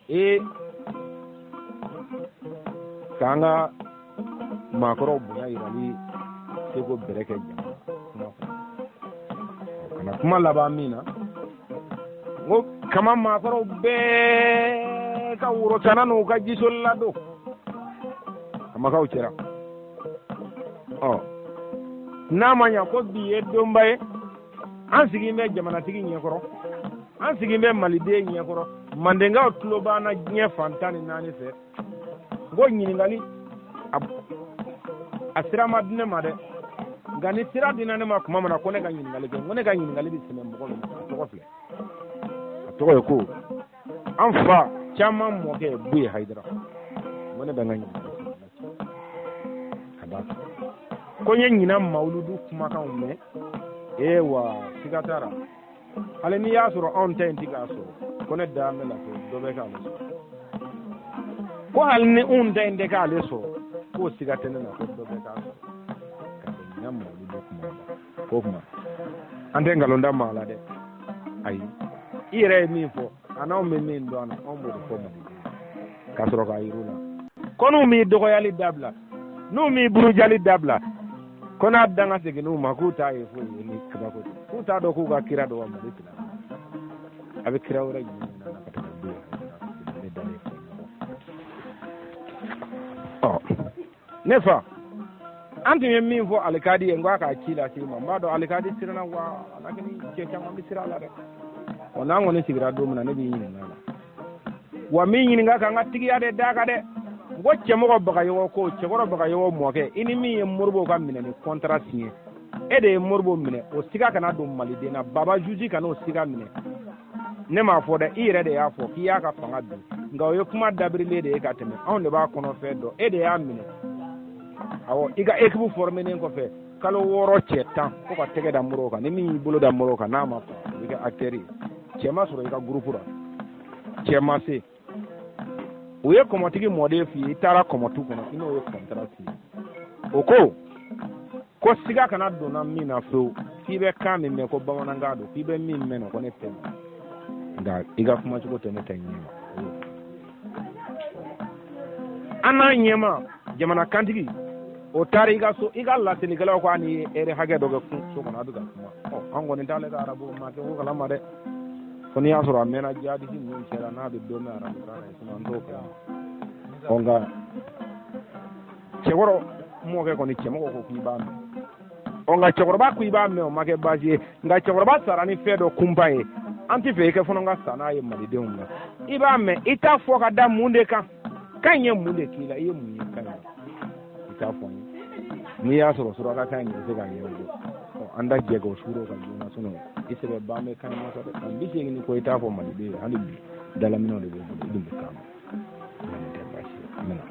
ee, k'an ka maakɔrɔw bonya yirali seko bɛrɛ kɛ jama kuma kɔnɔ, ka na kuma laban min na, n ko kama maakɔrɔw bɛɛ ka worotana n'u ka jisolila don kamakaw cɛra. Ɔ n'a ma ɲa ko bi ye donba ye, An sigilen bɛ jamanatigi ɲɛkɔrɔ, an sigilen bɛ maliden ɲɛkɔrɔ, mandenkaw tulo b'an na diɲɛ fan 14 fɛ. N ko ɲininkali a sira ma di ne ma dɛ, nka ni sira dina ne ma tuma min na ko ne ka ɲininkali kɛ, n ko ne ka ɲininkali bɛ sɛmɛ mɔgɔ min ma, a tɔgɔ filɛ, a tɔgɔ ye ko an fa caman mɔkɛ Buye Hayidara. N ko ne bɛ n ka ɲininkali ka d'a kan ko n ye ɲinan mawuludu kumakanw mɛn. Ee wa siga t'a la, hali n'i y'a sɔrɔ anw ta in ti k'a sɔrɔ, ko ne da bɛ lafiya dɔ bɛ k'ale sɔrɔ, ko hali ni anw ta in tɛ k'ale sɔrɔ, k'o siga tɛ ne na, ko dɔ bɛ k'a sɔrɔ ka bɛn ɲinan mawuludu kuma ma. K'o kuma an tɛ nkalon da maa la dɛ, ayi, i yɛrɛ ye min fɔ a n'anw bɛ min dɔn a na, anw b'o de fɔ malidenw ye ka sɔrɔ k'a yir'u la ko n'u m'i dɔgɔyali dabila, n'u m'i burujali dabila, ko n'a danga seginn'u ma k'u t'a ye foyi ye ni kabako tɛ, k'u t'a dɔn k'u ka kira dɔ wa Mali silamɛ a bɛ kira wɛrɛ jumɛn ɲini na ka tɛmɛ Buye Hayidara ne dalen filɛ ɲɔgɔn. Ɔ ne fa, an tun ye min fɔ alikadi ye, n ko a k'a ci lase i ma, n b'a dɔn alikadi siranna wa alakini cɛ caman bɛ siran a la dɛ. Ɔ n'an kɔni sigira don min na, ne b'i ɲininka a la, wa min ɲininka kan ka tigiya de d'a kan dɛ. N ko cɛmɔgɔ Bagayɔgɔ ko cɛkɔrɔ Bagayɔgɔ mɔkɛ, i ni min ye Moribo ka minɛni kɔntara siɲɛ, e de ye Moribo minɛ, o siga kana don maliden na, Baba Juji kana o siga minɛ. Ne m'a fɔ dɛ, i yɛrɛ de y'a fɔ k'i y'a ka fanga bin, nka o ye kuma dabirilen de ye ka tɛmɛ, anw de b'a kɔnɔfɛn dɔn, e de y'a minɛ. Awɔ, i ka équipe formelen kɔfɛ kalo 6 cɛ 10 ko ka tɛgɛ da Moribo kan, ni min y'i bolo da Moribo kan n'a ma fa, o bɛ kɛ acteur ye. Cɛ ma sɔrɔ i ka groupe la, cɛ ma se, u ye kɔmɔtigi mɔden f'i ye, i taara kɔmɔtu kɔnɔ, i n'o ye kɔntara signé. O ko siga kana donna min na fewu, k'i bɛ kan min mɛn ko bamanankan don, k'i bɛ min mɛn ko ne tɛ mɛn, nka i ka kumacogo tɛ ne ta ɲɛ ma. An n'a ɲɛma jamana kantigi o taara i ka so, i ka laselikɛlaw ko a ni ye ɛri hakɛ dɔ kɛ so kɔnɔ, a bɛ ka kuma. Ɔ an kɔni t'ale ka arabu ma kɛ ko kalama dɛ, fo n'i y'a sɔrɔ a mɛnna jihadisi ninnu cɛla n'a bɛ dɔ mɛn arabukan na, sinon an t'o kalama. Ɔ nka cɛkɔrɔ mɔkɛ kɔni, cɛmɔgɔ ko k'i b'a mɛn. Ɔ nka cɛkɔrɔba ko i b'a mɛn, o ma kɛ baasi ye, nka cɛkɔrɔba sara ni fɛn dɔ kunpan ye, an tɛ fɛ i kɛ fana ka sa n'a ye malidenw na. I b'a mɛn, i t'a fɔ ka da mun de kan, kan in ye mun de k'i la, i ye mun ye kan in na, i t'a fɔ n ye. N'i y'a sɔrɔ suraka kan in de bɛ se k'a ɲɛnabɔ, ɔ an da jɛ k'o suro ka joona, sinon i sɛbɛ ban bɛ kan in na sa dɛ. San 80 ni kɔ i t'a fɔ maliden ye, hali bi dalaminɛw de b'i bolo, i dun bɛ kan mɛn. Nka nin tɛ baasi ye, an bɛna.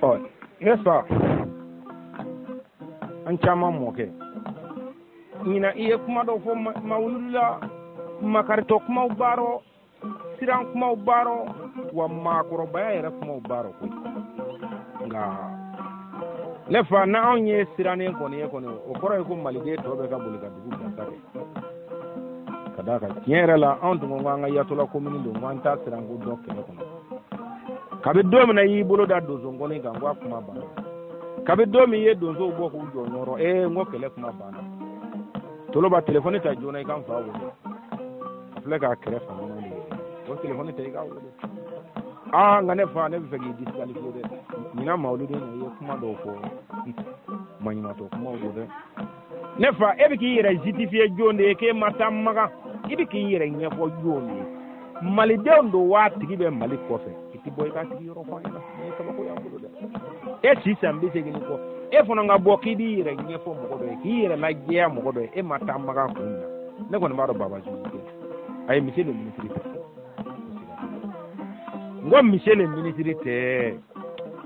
Ɔ ne fa, an caman mɔkɛ ɲinan i ye kuma dɔw fɔ mawuludu la, makaritɔ kumaw baarɔ, siran kumaw baarɔ, wa maakɔrɔbaya yɛrɛ kumaw baarɔ koyi. Nka ne fa, n'anw ye sirannen kɔni ye kɔni, o kɔrɔ ye ko maliden tɔ bɛ ka boli ka dugu bila sa dɛ. Ka d'a kan tiɲɛ yɛrɛ la, anw tun ko an ka yatɔla komini don, ko an t'a siran ko dɔn kɛlɛ kɔnɔ. Kabi don min na i y'i bolo da donso nkɔni kan, ko a kuma banna. Kabi don min i ye donsow bɔ k'u jɔ ɲɔrɔ, ee n ko kɛlɛ kuma banna. Toloba telefɔni ta joona i ka n fa wele, a filɛ k'a kɛrɛ fa ɲɔgɔn de ye, o telefɔni ta i k'a wele. Aa nka ne fa, ne bɛ fɛ k'i disqualifier dɛ. Ɲinan mawuludi na i ye kuma dɔw fɔ, maɲumatɔ kumaw don dɛ. Ne fa, e bɛ k'i yɛrɛ justifier jɔn de ye k'e ma taa Makan? I bɛ k'i yɛrɛ ɲɛfɔ jɔn de ye? Malidenw don wa tigi bɛ Mali kɔfɛ, i tɛ bɔ i ka tigi yɔrɔ fɔ an ɲɛna, nin ye kabako y'an bolo dɛ. E si san 80 ni kɔ, e fana ka bɔ k'i b'i yɛrɛ ɲɛfɔ mɔgɔ dɔ ye, k'i yɛrɛ lajɛya mɔgɔ dɔ ye, e ma taa Makan kun min na, ne kɔni b'a dɔn Baba Jugu tɛ. Ayi, monsieur le ministre tɛ. N ko monsieur le ministre tɛ.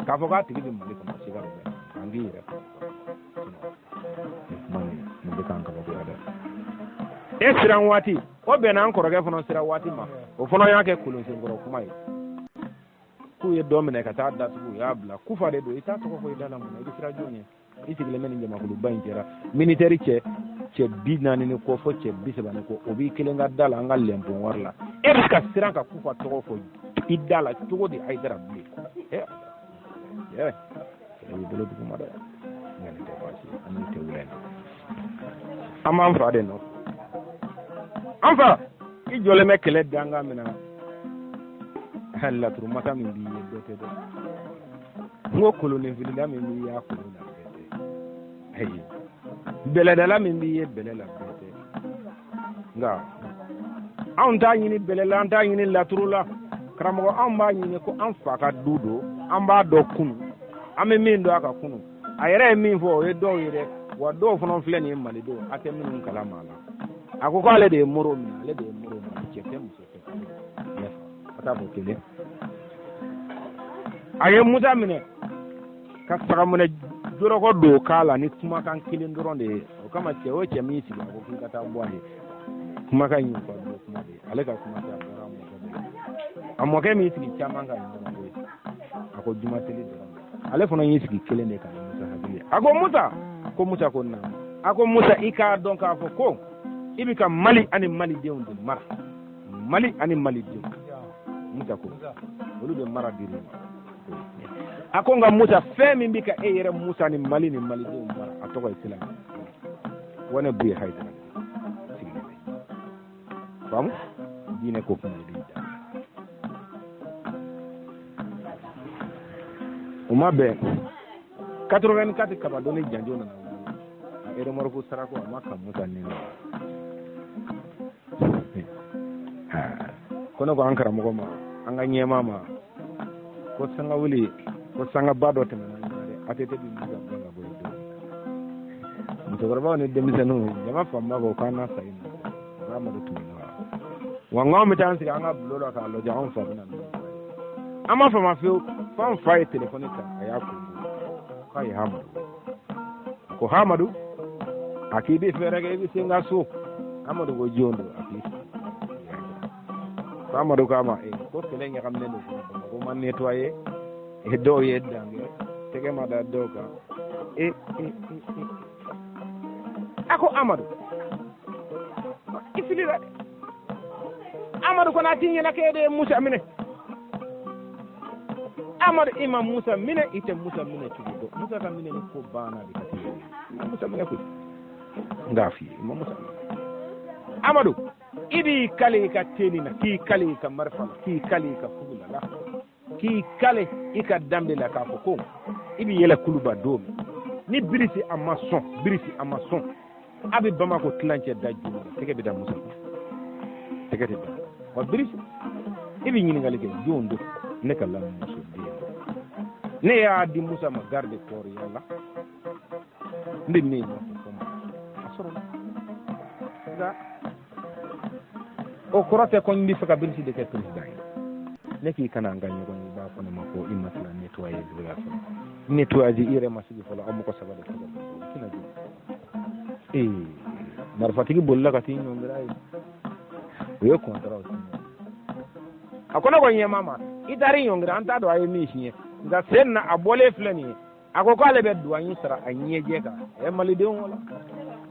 K'a fɔ k'a tigi bɛ Mali kɔnɔ, siga dɔ bɛ an k'i yɛrɛ fɔ. Nin kuma nin bɛ k'an kabakoya dɛ. E siran waati, o bɛnna an kɔrɔkɛ fana siran waati ma, o fana y'a kɛ kolonsenkɔrɔ kuma ye. K'u ye dɔ minɛ ka taa datugu, u y'a bila kufa de don, i t'a tɔgɔ fɔ i da la mun na, i bɛ siran jɔn ye? I sigilen bɛ nin jamakuluba in cɛla, militaire cɛ 40 ni kɔ fo cɛ 30 ni kɔ, o b'i kelen ka da la an ka lɛnpɔn wari la, e bɛ ka siran ka kufa tɔgɔ fɔ i da la cogo di? Hayidara bilen, ɛ ɛ kɛlɛ b'i bolo duguma dɛ. Nka nin tɛ baasi ye, an n'i tɛ wuli an b'an fa de nɔfɛ. An fa, i jɔlen bɛ kɛlɛ dankan min na, laturu masa min b'i ye dɔ tɛ dɛ. N ko koloninfilila min b'i y'a kolon na bɛɛ tɛ. Ayi, Bɛlɛdala min b'i ye bɛlɛ la bɛɛ tɛ. Nka anw t'a ɲini bɛlɛ la, an t'a ɲini laturu la. Karamɔgɔ, anw b'a ɲini ko an fa ka du don, an b'a dɔn kunu, an bɛ min dɔn a ka kunu. A yɛrɛ ye min fɔ o ye dɔw ye dɛ, wa dɔw fana filɛ nin ye malidenw, a tɛ minnu kalama a la. A ko k'ale de ye Moro minɛ, ale de ye Moro minɛ, cɛ tɛ muso tɛ. Ne fa, a t'a fɔ kelen. A ye Musa minɛ ka sagaminɛ jɔrɔkɔ don k'a la ni kumakan kelen dɔrɔn de ye. O kama cɛ o cɛ min sigi, a ko k'i ka taa bɔ a ye. Kumakan in y'u ka du kuma de ye, ale ka kuma tɛ, a bɔra a mɔkɛ de la. A mɔkɛ min sigi caman ka ɲɔgɔn ye, a ko juma seli dɔrɔn. Ale fana y'i sigi kelen de kan ni Musa hakili ye. A ko Musa, ko Musa ko naamu. A ko Musa, i k'a dɔn k'a fɔ ko i bɛ ka Mali ani Malidenw de mara. Mali ani Malidenw. Musa ko, olu de mara dir'i ma. A ko nka Musa, fɛn min bɛ ka e yɛrɛ Musa ni Mali ni Malidenw mara, a tɔgɔ ye silamɛ. Wa ne Buye Hayidara sigilen bɛ. Faamu? Diinɛ ko kuma de b'i da. O ma bɛn. 84 kaba doni janjo nana wuli. A remorque sarako a ma kan Musa ni na. Ko ne ko an karamɔgɔ ma, an ka ɲɛmaa ma, ko sanga wuli, ko sangaba dɔ tɛmɛna an ɲɛ dɛ, ATT bɛ Musa gɛn ka bɔ yen don. Musokɔrɔbaw ni denmisɛnninw, jama fanba ko k'an na sa yen nɔ. K'a Amadu tun bɛ wa. Wa n k'anw bɛ taa an sigi an ka bulon la k'a lajɛ, anw fa bɛna min fɔ. An ma fama fiyewu, f'an fa ye telefɔni ta, a y'a kun k'a ye Hamadu. A ko Hamadu, a k'i bɛ fɛɛrɛ kɛ, i bɛ se n ka so. Amadu ko jɔn don? A k'i sigi. Ko Amadu k'a ma, ko kɛlɛ ɲagaminen don, Bamakɔ ma nettoyer, dɔw ye dan kɛ, tɛgɛ ma da dɔw kan. A ko Amadu, i filila dɛ. Amadu ko n'a t'i ɲɛna k'e de ye Musa minɛ. Amadu, i ma Musa minɛ, i tɛ Musa minɛ cogo dɔn. Musa ka minɛ ni ko banna de ka t'i yɛrɛ. I ma Musa minɛ koyi. N k'a f'i ye, i ma Musa minɛ. Amadu, i b'i kale i ka teni na, k'i kale i ka marifa la, k'i kale i ka fugula la, k'i kale i ka danbe la, k'a fɔ ko i bɛ yɛlɛ kuluba don min ni birisi a ma sɔn, birisi a ma sɔn, a bɛ Bamakɔ tilancɛ da joli la, tɛgɛ bɛ da Musa kun, tɛgɛ tɛ da. Wa birisi, i bɛ ɲininkali kɛ jɔn don? Ne ka lamuso den don. Ne y'a di Musa ma garde corps ya la, n bɛ min nɔfɛ fɔ ma, a sɔrɔla. Nka o kɔrɔ tɛ ko n bɛ fɛ ka birisi de kɛ président ye. Ne k'i kana an ka ɲɔgɔn ye, i b'a fɔ ne ma ko i ma tila nettoyer de la fɔlɔ. Nettoyage i yɛrɛ ma sigi fɔlɔ, aw mɔgɔ saba de tɔgɔ bɛ fɔ. I tɛna jɔ. Marifatigi bolila ka t'i ɲɔngiri a ye. O ye contrat signé. A ko ne ko ɲɛmaa ma, i taara i ɲɔngiri, an t'a dɔn a ye min signé. Nka sen na a bɔlen filɛ nin ye. A ko k'ale bɛ douane sara a ɲɛjɛ kan. Malidenw wala.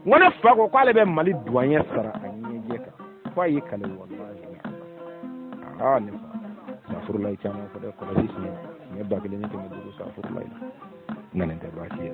N ko ne fa ko k'ale bɛ Mali douane sara a ɲɛjɛ kan. F'a y'i kale walahi. Ne fa. Safurulayi caman fɔ dɛ, kɔlɔsi siɲɛ 1500 safurulayi la. Nka nin tɛ baasi ye.